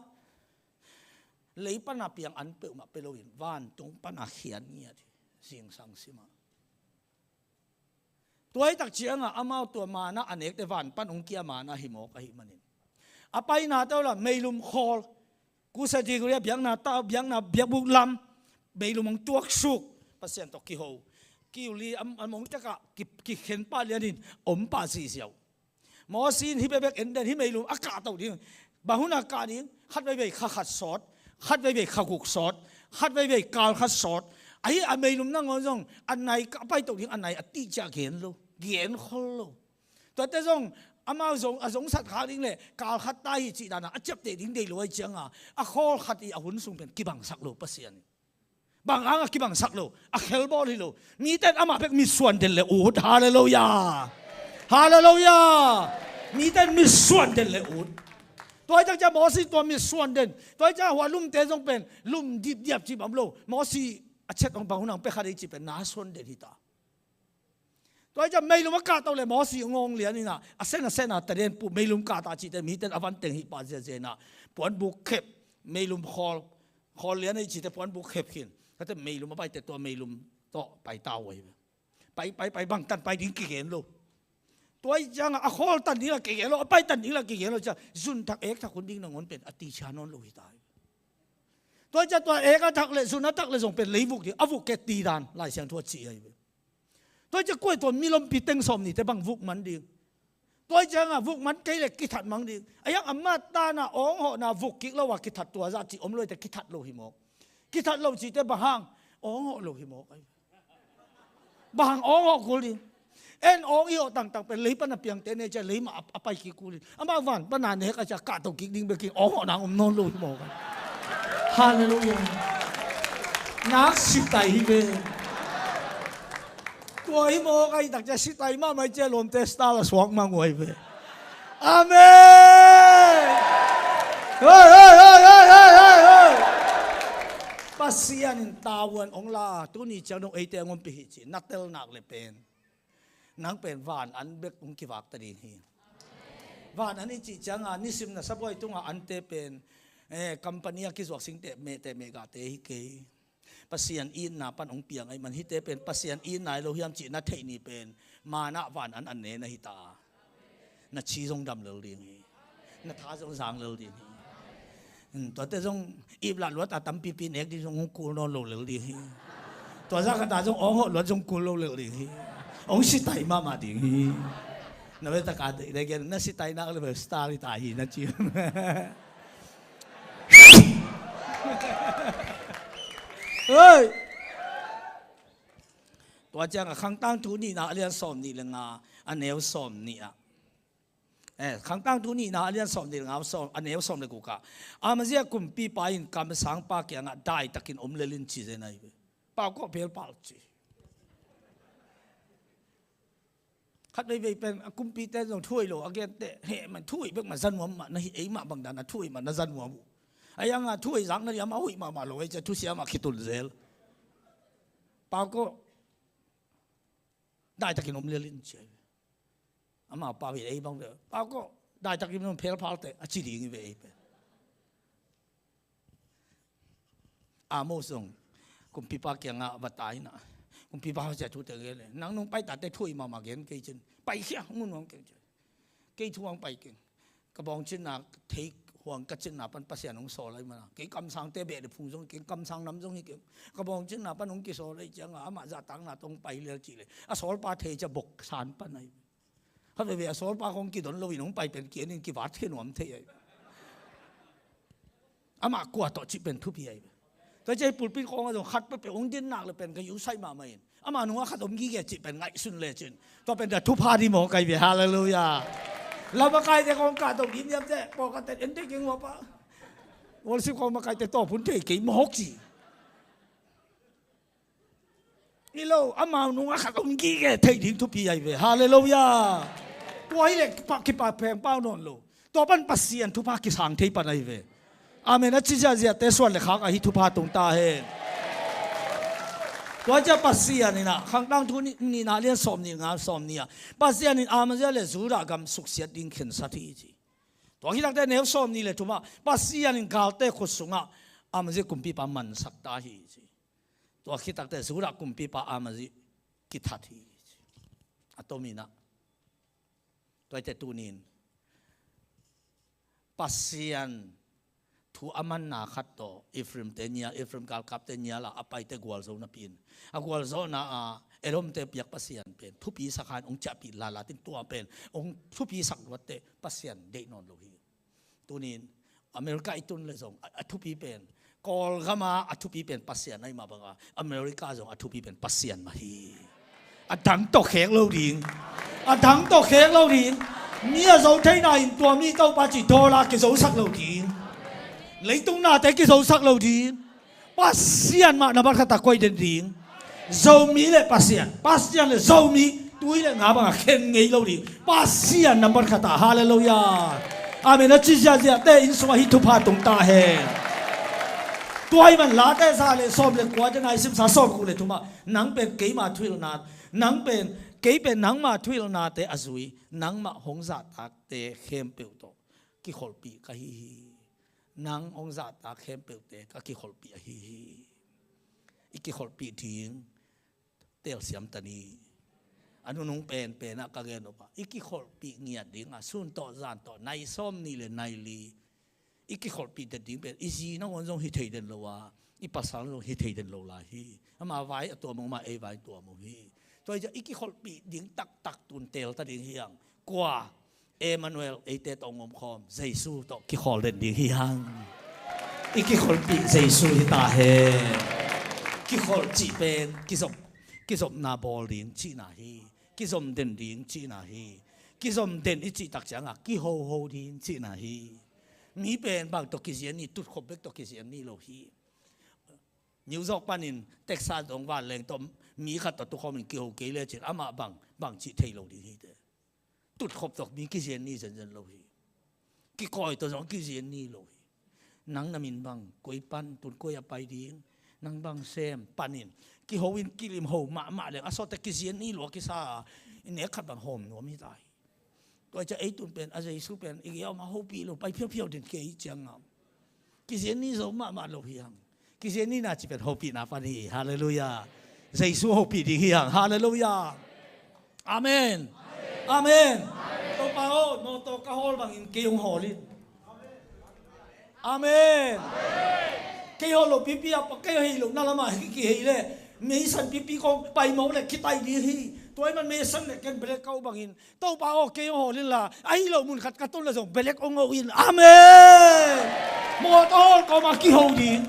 lei pana piang an peuhmah pia lo in vantung pana khian ngiat hi. Zingsang sim a. Tua ahih tak cianga amau tua manna a nekte van pan hong kia manna hi mawk ahih manin, a painate uh la meilum khawl, kusa diguria biakna ta, biakna biakbuk lam meilum hong tuaksuk, Pasian tawh kiho, kiuli a, a mong tekah ki, kikhen pah lianin om pah ziziau. Mosi in hih bekbek en den, hih meilum a kahto ding. Bang hun a kah ding? Khat veivei kha khat sawt, khat veivei kha guk sawt, khat veivei kal khat sawt. Ahi a meilum nangawn zong a nai ka paito ding, a nai a tih ciah gen lo, gen khol lo. Tuate zong amau zong a zongsat khak ding le kal khat ta hi cih dana a ciapteh ding dei lo ahih cianga a khawl khat i a hun sung pen kibangsak lo Pasian in. Bang hanga kibangsak lo, a khelbawl hi lo. Mite in amah bek mitsuan den le ut. Halleluiah. Halleluiah. Mite in mitsuan den le ut. Tua ahih tak ciang Mosi tua mitsuan den, tua ahih ciang hua lumte zong pen lum dipdiap cih bang lo. Mosi a chet hong bang hun hong pia kha dei cih pen na suan den hi ta. Tua ahih ciang meilum a kahto le Mosi hong awng lian in a, a sen a sen a taden puh meilum kahta cihte mite in a van teng hih pah ziazia in a, puanbuk khep, meilum khawl, khawl lian a i cihte puanbuk khep khin. Tate meilum a paite tua meilum tawh pai ta uh ahi ve. Pai, pai, pai, bang tan pai ding kigen lo. Tua ahih cianga a khawl tan ding la kigen lo, a pai tan ding la kigen lo ciang zun thak ek thak hun ding nangawn pen a tichia nawn lo hi ta hi. Tua ahih ciang tua ek a thak le zun a thak le zong pen lei vuk ding, a vuk kei ti dan Lai Siangtho a ci ahi ve. Tua ahih ciang kua i tua milompi teng sawm nihte bang vuk man ding? Tua ahih cianga vuk man kei le kithat mang ding. A hiang a mat tana awng hawhna vuk kik lo a kithat tua zah cih om lo ahih teh kithat lo hi mawk. Kithat lo cihte bang hang? Awng hawh lo hi mawk ahi. Bang hang awng hawh kul ding? En awng i hawh tangtang pen lei pana piangte ne ciah lei mah a, a pai kik kul ding. Amah van pana nek a ciah kahto kik ding bekin awng hawh nang om nawn lo hi mawk ahi. Halleluiah. Nak sitai hi ve. Tua hi mawk ahih tak ciah sitai mahmah ciah lawmte star la suak mang uh ahi ve. Amen. Hoi, hoi, hoi. Pasian in tavuan hong la a, tuni ciang dong eite hong ompih hi ci, na tel nak le pen. Nang pen van an bek hong kivak ta ding hi. Van an i cih cianga nisim na sabuai tunga ante pen, Eh, company a kizuak singte mehte mehgahte hi kei. Pasian itna pan hong piang ahih man hihte pen Pasian itna hi lo hiam cih na theih ni pen manna van an an ne na hi ta. Na chi zong dam lel ding hi. Na tha zong zang lel ding hi. Hmm, tuate zong iplah luat a tampipi nek ding zong hong kul nawn lo lel ding hi. Tua zah khat a zong awng hawh luat zong kul lo lel ding hi. Hong sitai mahmah ding hi. Na ve taka dei gen na sitai nak le ve star hi ta hi na ci. Hei! Tua ciangah Khangtang Thu nihna a lian sawm nih le nga a neu sawm nih ah. Eh, Khangtang Thu nihna a lian sawm nih le nga sawm, a neu sawm le guk ah. Amazia kumpipa in kamsangpa kiangah daitakin om lel in ci zen ahi ve. Pau kawh phelpal ci. Khat veivei pen a kumpite zong thuai lo a gente heh man thuai bek mah za nuam mah na hi ei mah bang dan a thuai mah na za nuam uh. A ianga thuai zak na liam a hoih mahmah lo ei cia thusia mah khitun zel. Pau kawh daitakin om lial in cia. Amau pau hi ei bang ve. Pau kawh daitakin om phelphalte a ci ding hi ve ei pen. Amos zong kumpipa kiangah va tai na. Kumpipa hong cia thute gen le nang nung pai tate thuai mahmah gen kei cin pai khia hong nuam keng cin. Kei thu hong pai keng. Ka bawngcinna thei huang ka cinna pan Pasian hong sawl ahi mana kei kamsangte beh le phung zong keng kamsang nam zong hi keng. Ka bawngcinna pan hong kisawl ahi cianga amah zahtakna tawh hong pai lial cih le a sawlpa thei cia bok san pan ahi. Khat veve a sawlpa khong kidon loin hong pai pen kianin kivat thei nuam thei ahi. Amah kua tawh cih pen thupi ahi. Tua cih pulpit khong a zong khat peuhpeuh hong din nak le pen ka yu sai mahmah in amah nungah khat om gige cih pen ngaihsun le cin tua pen tua thupha di mawk ahi ve. Halleluiah. Lamakaite khong kah tawh gimniamte pawlkhatte en thei keng uapa. Worship khong makaite tawh phun thei kei mawk ci. I lo amau nungah khat om gige thei ding thupi ahi ve. Halleluiah. Tua hi le kipa kipa pheng pau nawn lo. Tua pan Pasian thupha kisang thei pan ahi ve. Amen a ci ziahziahte suan le khak ahi thupha tung ta hen. Tua cia Pasian inah Khangtang Thu nihna lian sawm nih nga sawm nih ah Pasian in Amazia le Judah gam suksiat ding khensat hi ci. Tua khitakte neu sawm nih le thumah Pasian in galte khut sungah Amazia kumpipa mansak ta hi ci. Tua khitakte Judah kumpipa Amazia kithat hi. A tominah tuaite tunin Pasian thu a manna khat tawh Ephraimte nia Ephraim galkapte nia la a paite gualzo napi in a gualzawhna a Edomte piak Pasian pen thupi sakhan hong ciahpih lalatin tua pen hong thupi sak luatte Pasian deih nawn lo hi. Tunin America i tun le zong a, a thupi pen Kawlgama a thupi pen Pasian ahi mah banga America zong a thupi pen Pasian mah hi. A dang tawh khek lo ding. A dang tawh khek lo ding. Mi a zo theina in tua mi Topa cih dawla kizosak lo ding. Leitung nate kizosak lo ding. Pasian mah nambat khatah koih den ding. Zomi le Pasian Pasian le Zomi tui le nga bangah khen ngei lo ding. Pasian nambat khatah. Halleluiah. Amen a ci ziahziahte inn sungah hih thupha tung ta hen. Tua hi man Late za le sawm le kua te nai simsa sawm kuk le thumah nang pen keima thuhilhna nang pen kei pen nangma thuhilhnate a zui nangmah hong zahtakte khempeuh tawh kikholhpih ka hi hi. Nang hong zahtak khempeuhte ka kikholhpih ahi hi. I kikholhpih ding telsiam ta ni. A nunung penpen ah ka gen uh pa i kikholhpih ngiat ding a sun tawh zan tawh nai sawm nih le nai li i kikholhpih den ding pen i zi nangawn zong hi thei den lo a i pasal zong hi thei den lo lai hi. Ama vai a tuam uh ma ei vai tuam uh hi. Tua i kikholhpih ding taktak tun tel ta ding hi ang kua Emmanuel eite tawh ngomkhawm Jesu tawh kikhawl den ding hi hang. I kikholhpih Jesu hi ta hen. Kikholh cih pen kizop kizopna bawl ding cihna hi. Kizom den ding cihna hi. Kizom den i cih tak ciangah kihoho ding cihna hi. Mi pen bang tawh kizian ni tutkhop bek tawh kizian ni lo hi. New York panin Texas dong vanleng tawh mi khat tawh tukhawmin kiho kei lecin amah bang bang cih thei lo ding hi te. Tutkhop tawh mi kizian ni zenzen lo hi. Kikawi tawh zong kizian ni lo hi. Nang na min bang koi pan tun koi a pai ding nang bang sem panin kiho in kilim ho mahmah leng a sawtte kizian ni lua kisa a i nek khat bang hawm nuam hi ta hi. Tua i cia ei tun pen a Jesu pen i gei a om a hopih lo pai phiaupiau din kei ciang ngam. Kizen ni zo mahmah lo hi hang. Kizen ni na ci pen hopihna pan hi. Halleluiah. Jesu hopih ding hi hang. Halleluiah. Amen. Amen. Topa aw, mawtaw ka hawl bangin kei hong hawl in. Amen. Kei hawl lo pipi a, kei hei lo na lamah hi kihei le, meisan pipi kong pai mawk le kitai ding hi. Tua ahih man meisan le ken bele kau bangin, Topa aw, kei hong hawl inla, ahi lo mun khat ka tun la zong belek hong hawl in. Amen. Mawtaw hawl kawma kiho ding.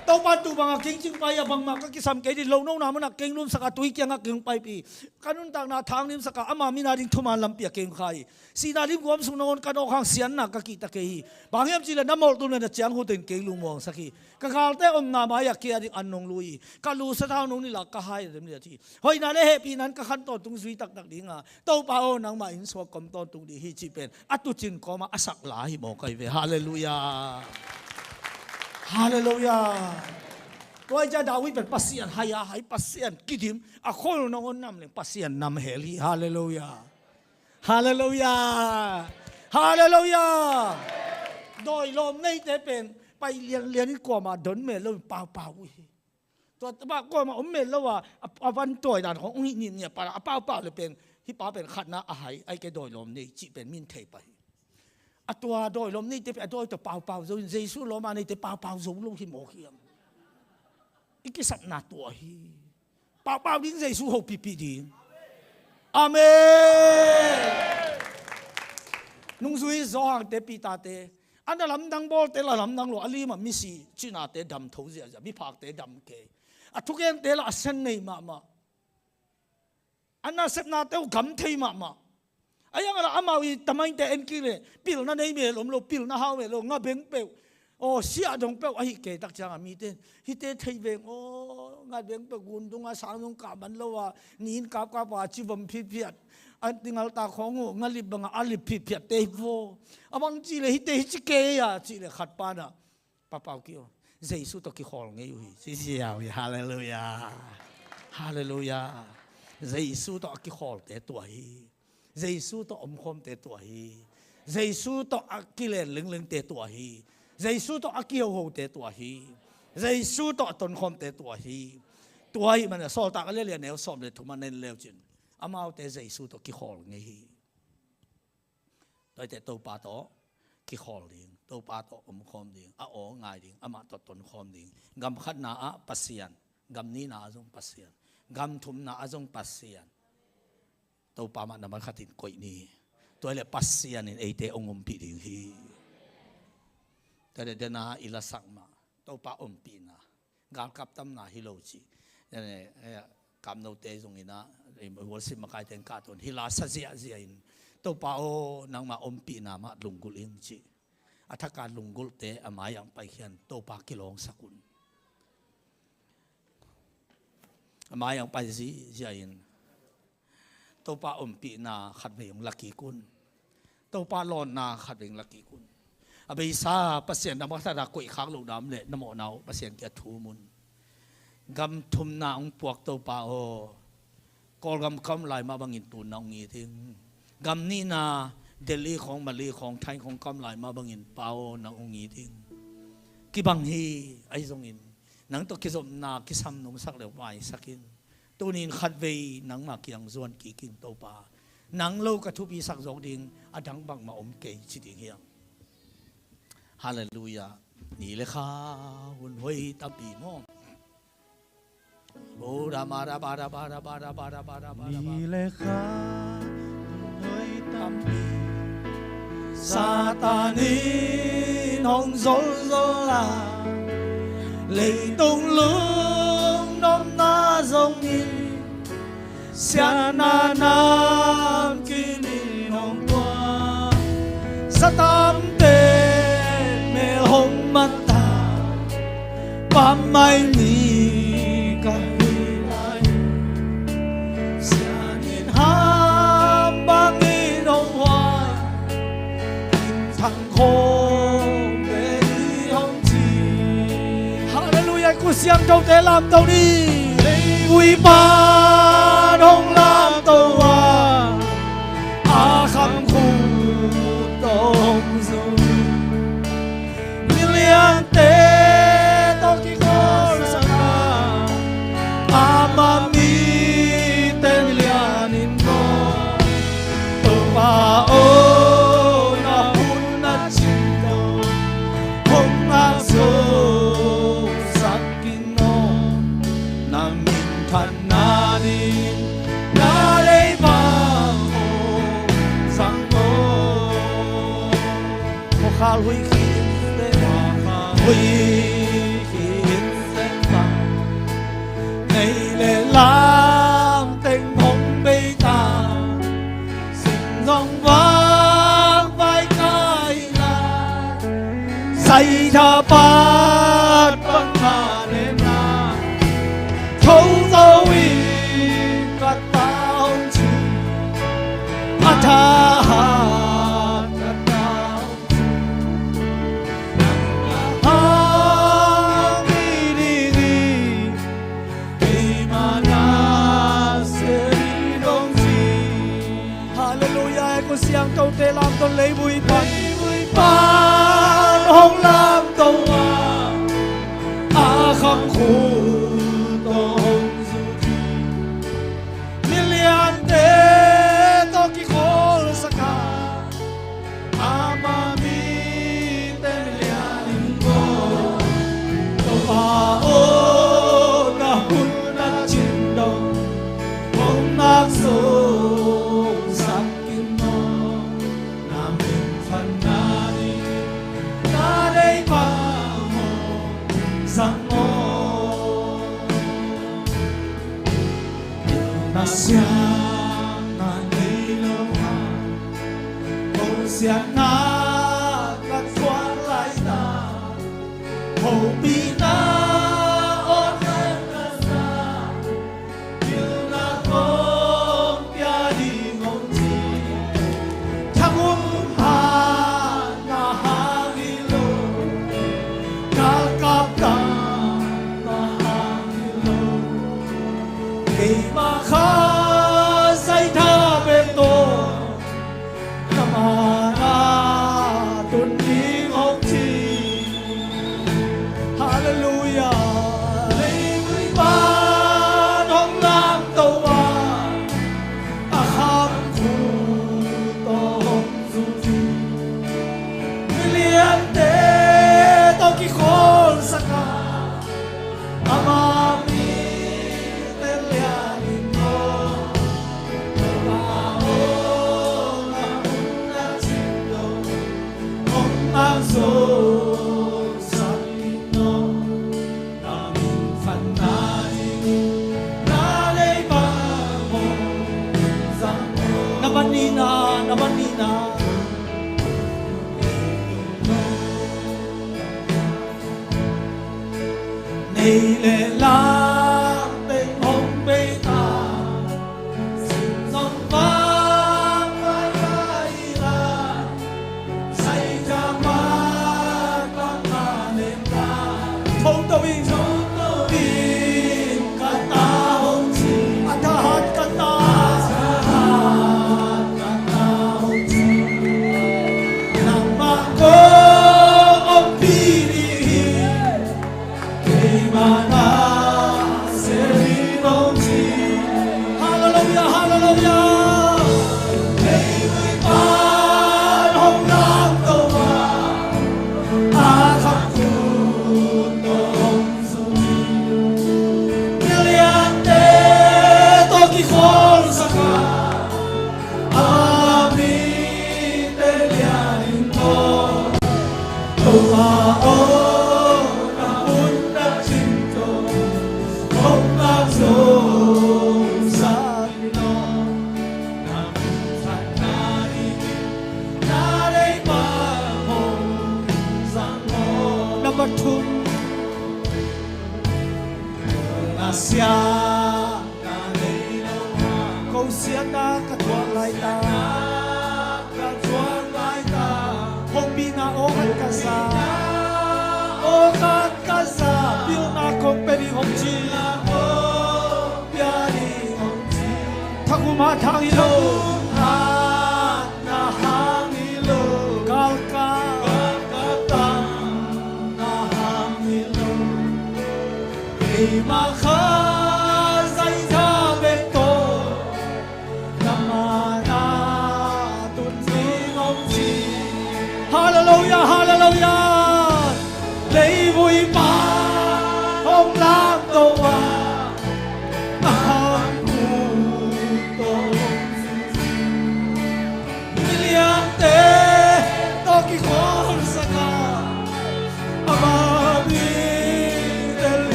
Topa tu banga keng cing pai a, bangmah ka kisam kei ding, lo nona munah keng lumsak a, tui kiangah keng paipih, ka nuntakna thang nimsak a, ama mina ding thuman lampi a keng khai. Sihna lim guam sung nangawn ka nawk hang sianna ka kihta kei hi. Bang hiam cihleh na mawltum le na ciang hute in keng lungmuangsak hi. Ka galte omna mai-ah kei a ding an nong lui hi. Ka lu sathau nong nilh a, ka hai a dem liat hi. Hoihna le hehpihna in ka khan tawntung zui taktak ding a, Topa aw, nangmah inn sungah ka om tawntung ding hi, cih pen a tuucin kawmah a sak la hi mawk ahi ve. Halleluiah. Halleluiah. Tua ahih ciang David pen Pasian hai a, hai Pasian kidim, a khol nangawn nam leng Pasian nam hel hi. Halleluiah. Halleluiah. Halleluiah. Dawi lawm neite pen pai lianlian in kuamah don mel lo in paupau uh hi. Tua mah kuamah om mel lo a, a, a van tawi dan khong ung hi nih nih a, pa a paupau le pen, hih pa pen khatna a hai, ahih kei dawi lawm nei cih pen min thei pah hi. A tua dawi lawm neite pen a dawi tawh paupau zo in, Jesu lawm a neite paupau zo lo hi mawk hiam? I kisapna tua hi. Paupau ding, Jesu hopihpih ding. Amen. Nungzui Johan te, Peter te, a na lamdang bawlte la lamdang lo, a limah misi cinate dam tho ziahziah, miphakte dam kei. A thugente la a sen nei mahmah. A nasepnate uh gam thei mahmah. A iang a la amau i tamainte en kik le, pilna nei mel om lo, pilna hau mel lo, nga beng peuh. Aw, siah dong peuh ahi kei tak ciangah mite in, hihte thei veng aw, nga beng peuh, gun dungah sang dong kah man lo a, ni in kapkap a ci vom phitphiat. A tingaltak khawng uh nga lip bangah a lip phitphiatte hi vaw. A bang cihleh hihte hi ci kei a, cihleh khat panah, Paupau kei aw, Jesu tawh kikhawl ngei uh hi, ci ziau hi. Halleluiah. Halleluiah. Jesu tawh a kikhawlte tua hi. Jesu tawh omkhawmte tua hi. Jesu tawh a kilen lenglengte tua hi. Jesu tawh a kihohote tua hi. Jesu tawh a tonkhawmte tua hi. Tua ahih manin Sawltak a lialia neu sawm le thum a na en leucin, amaute Jesu tawh kikhawl ngei hi. Tua ahih teh Topa tawh kikhawl ding, Topa tawh omkhawm ding, a aw ngai ding, amah tawh tonkhawm ding. Gam khatna ah Pasian, gam nihna ah zong Pasian, gam thumna ah zong Pasian. Topa mah nambat khatin koih ni. Tua hileh Pasian in eite hong ompih ding hi. Tua hileh dena i lasak mah, Topa ompihna, galkap tamna hi lo cih. Kamnote zong inah, worship makaite in kahto in hila sa ziahziah in, Topa aw, nangmah ompihna mah lunggulh ing cih. A thaka lunggulhte a mai-ah hong paikhia in Topa kilawngsak un. A mai-ah hong pai ziahziah in Topa ompihna khatvei hong la kik un. Topa lawnna khatvei hong la kik un. A beisa Pasian nambat khat a koihkhak loh na om leh na mawhna uh Pasian kiang thum un. Gam thumna hong puak Topa aw, Kawlgam ka om lai mah bangin tunna hong it ing. Gam nihna Delhi khawng, Malay khawng, Thai khawng ka om lai mah bangin Pa aw, nang hong it ing. Kibang hi, ahi zongin nang tawh kizopna kisam nungsak le maisak in. Tuni in khatvei nangmah kiang zuan kik ing Topa. Nang lo ka thupisak zawk ding a dang bangmah om kei ci ding hi hang. Halleluiah. Ni le kha hun hoih tampi maw? Ni le kha hun hoih tampi Satan in hong zolzol a, leitung lungnuamna zongin siatna namkim in hong tuak. Satan pen mel hong man ta, pammaih mi ka hi lai. Sian in ham bangin hong huai, thang khawm ve ni hong ci. Halleluiah, i kut siangthote lamto ni. Leivui pan hong lamto a, a kham khut tawh hong zui. Mi liante Minthanna ding na deih bang hong zang aw. Khawkhal huih khin, huih khin, nei le lam teng hong bei ta. Sing zong vang vai kai lai. Sai tha pat bang na nem na. Tho zo in ka ta hong ci. A tha hat ka ta hong ci. Nang a hang hi ding hi. Keima na sia hi dong ci. Halleluiah. He ko siangthote lamto, leivui pan, leivui pan hong lamto a, a khang khut tawh hong zut hi. Miliante tawh kikholsak a, ama mite lian in ko. Topa aw, na hun a cin dong hong nak sungsak in maw. Na minthanna ding na deih bang hong zang aw. Na siang na nei lo hang, kong siangna ka thuak lai ta. Hopihna aw khat ka sa, pilna kong pia ding hong ci. Thahum hat na hang hi lo, galkap dang na hang hi lo. Keima kha sai tha bek tawh na man ah tun ding hong ci. Halleluiah. Leivui pan hong lamto a, a khang khut tawh hong zut hi. Miliante tawh kikholsak a, ama mite lian in maw. Topa aw, na hun a cin dong hong nak sungsak in maw. Na minthanna ding na deih bang hong zang aw. Na man nihna, na man nihna. Nei le lam teng hong bei ta. Sing zong vang vai kai lai. Sai tha pat bang na nem ta. Tho to in, tho to in ka ta hong ci. A tha hat ka ta, a tha hat ka ta hong ci. Nangmah kong ompih ding hi. Keima na sia hi dong ci. Halleluiah, halleluiah. Leivui pan hong lamto a, a khang khut tawh hong zut hi. Miliante tawh kikholsak a, a mite lian in maw. Topa aw, na hun a cin dong hong nak sungsak in maw. Na minthanna ding na deih bang hong zang aw. Number two. Na siang Ko siatna ka thuak lai ta. Ka thuak lai ta. Hopihna aw khat ka za. Aw khat ka za. Pilna kong pia ding hong ci. Pia ding hong ci. Thakhum hat hang hi lo. Thakhum hat na hang hi lo. Galkap. Galkap tang na hang hi lo. Keima kha zaitha bek tawh na mana tun ding hong ci. Halleluiah, halleluiah. Leivui pa hong lamto a,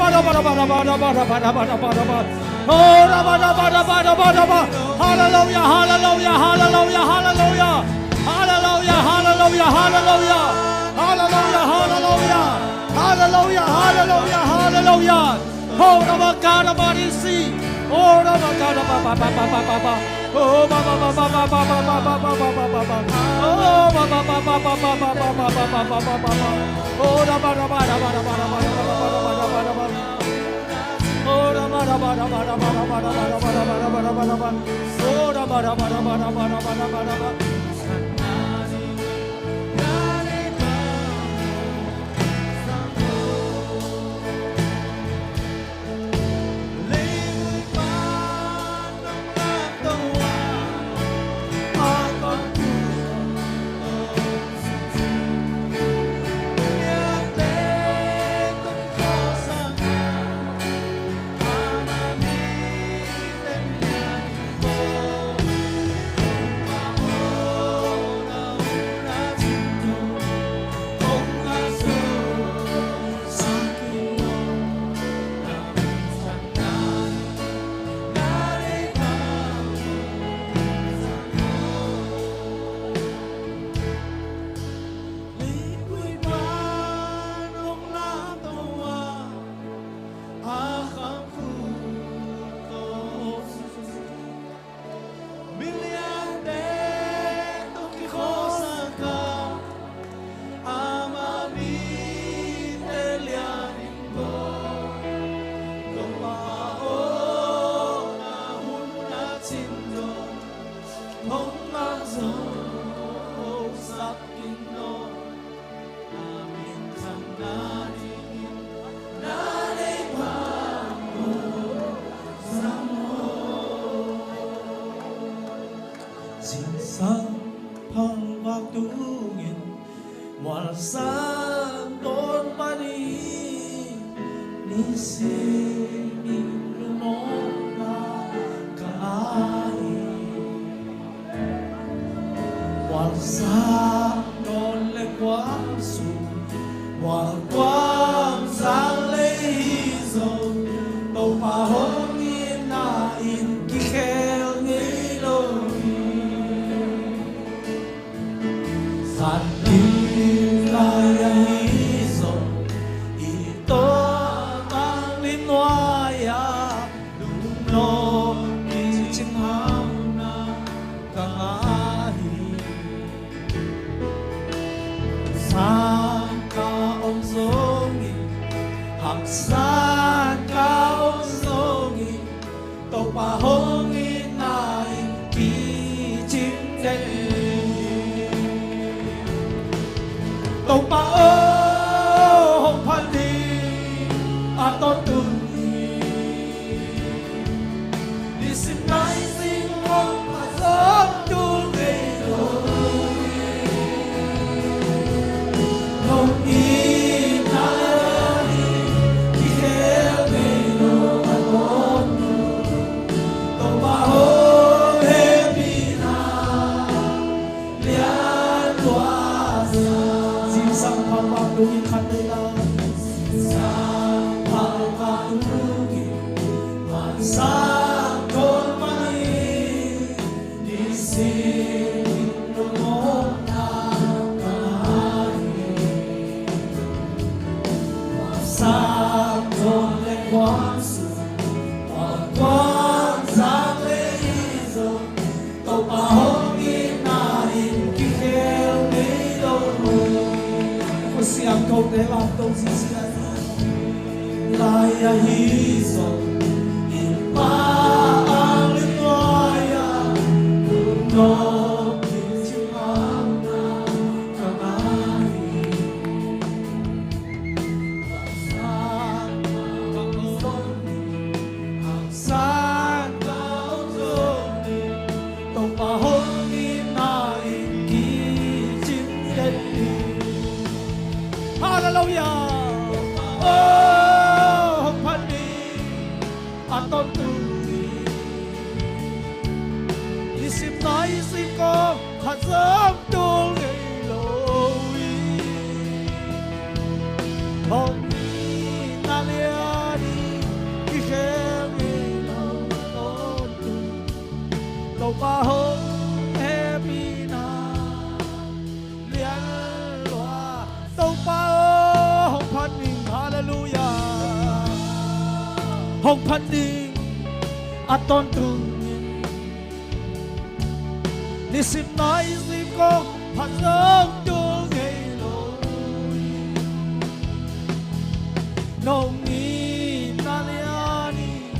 Oh, rabba, rabba, rabba, rabba, rabba, rabba, rabba. Oh, rabba, rabba, rabba, rabba, rabba. Hallelujah, hallelujah, hallelujah, hallelujah. Hallelujah, hallelujah, hallelujah. Hallelujah, hallelujah. Hallelujah, hallelujah, hallelujah. Oh, rabba, rabba, rabba, rabba. Oh, rabba, rabba, rabba, rabba, rabba. Oh, rabba, rabba, rabba, rabba, rabba. Oh, rabba, rabba, rabba, rabba, rabba, rabba. Oh, rabba, rabba, rabba, rabba, rabba, rabba, rabba. Zingsang phalvak tungin mualsang tawn pan in, nisimin lungnuamna ka ngah hi. Mualsang nawn le kuang sung, mual kuang zang lei hi zong, Topa hong itna in kikhel ngei lo hi. Khat ding lai ahi zong, i tawh tang lim nuai-ah lungnuam kicing hamna ka ngah hi. Sang ka om zongin, hangsan ka om zongin, Topa hong itna in kicing den hi. Topa aw, hong phat ding a tawntung hi. Nisim naisim hong phat zong tul ngei lo hi. Hong itna in kikhel ngei lo a tawntung. Topa hong hehpihna lian lua. Zingsang phalvak tungin khat nei la. Zingsang phalvak tungin mualsang tawn pan in, nisimin lungnuamna ka ngah hi. Sang tawn le kuang sung, kuang kuang zang lei hi zong, Topa hong itna in kikhel ngei lo hi. Khut siangthote lamto ziahziah lai ahi zong, i Pa a lim nuai-ah lungnuam kicing hamna ka ngah hi. Sang ka om zongin, Topa hong itna in kicing den hi. Hallelujah. Oh, hong phat ding a tawntung hi. Nisim naisim kong phat zong tul ngei lo hi. Hong itna lian in kikhel ngei lo a tawntung. Topa hong hehpihna lian lua. Topa aw, hong phat ning. Hallelujah. Hong phat ning a tawntung in, nisim naisim kong phat zong tul ngei lo hi. Nong itna lian in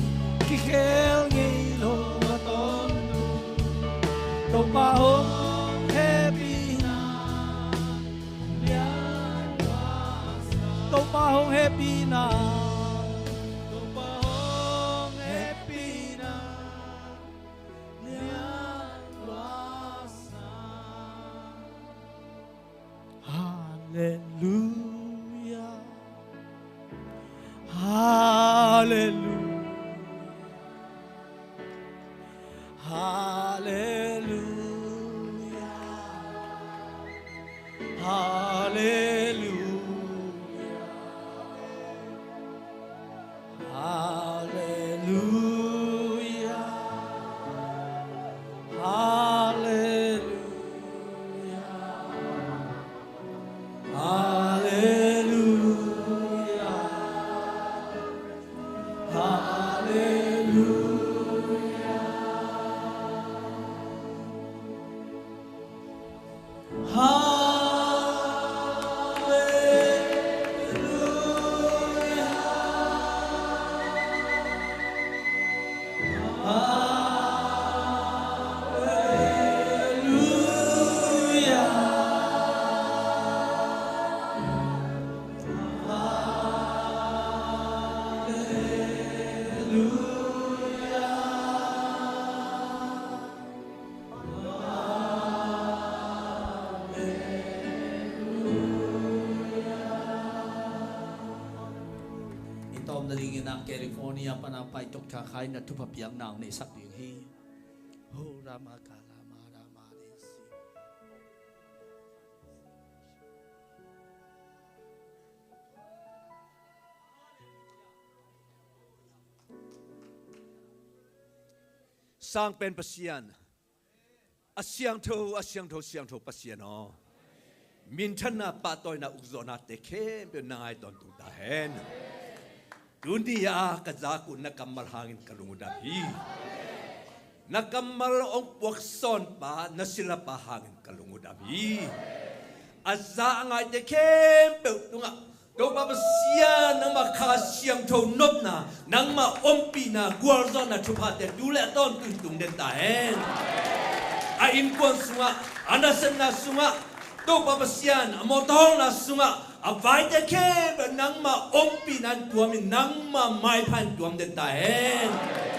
Pa hong hehpihna, Topa hong hehpihna lian luasa. Halleluia. Halleluia. Halleluia. Halleluia. Halleluia. Halleluia. Halleluia. Halleluia. I tawm nadingin a California pana pai Doctor Khai na thupha piakna neihsak ding hi. Ho Rama Kalama Rama Desi. Sang pen Pasian, a siangtho, a siangtho, siangtho Pasian aw, minthanna, pahtawina, ukzawhnate khempeuh na ngai tawntung ta hen. Tuni-a ka zak uh na kammal hangin ka lung uh dam hi. Na kammal hong puaksawnpa, na silapa hangin ka lung uh dam hi. A za a ngaite khempeuh tungah Topa Pasian, nangmah kha siangtho nopna, nangmah ompihna, gualzawhna thuphate tu le a tawntung tung den ta hen. A innkuan sungah, a nasepna sungah, Topa Pasian, a mawtawngna sungah, a vaite khempeuh nangmah ompihna in tuamin, nangmah maipha in tuam den ta hen.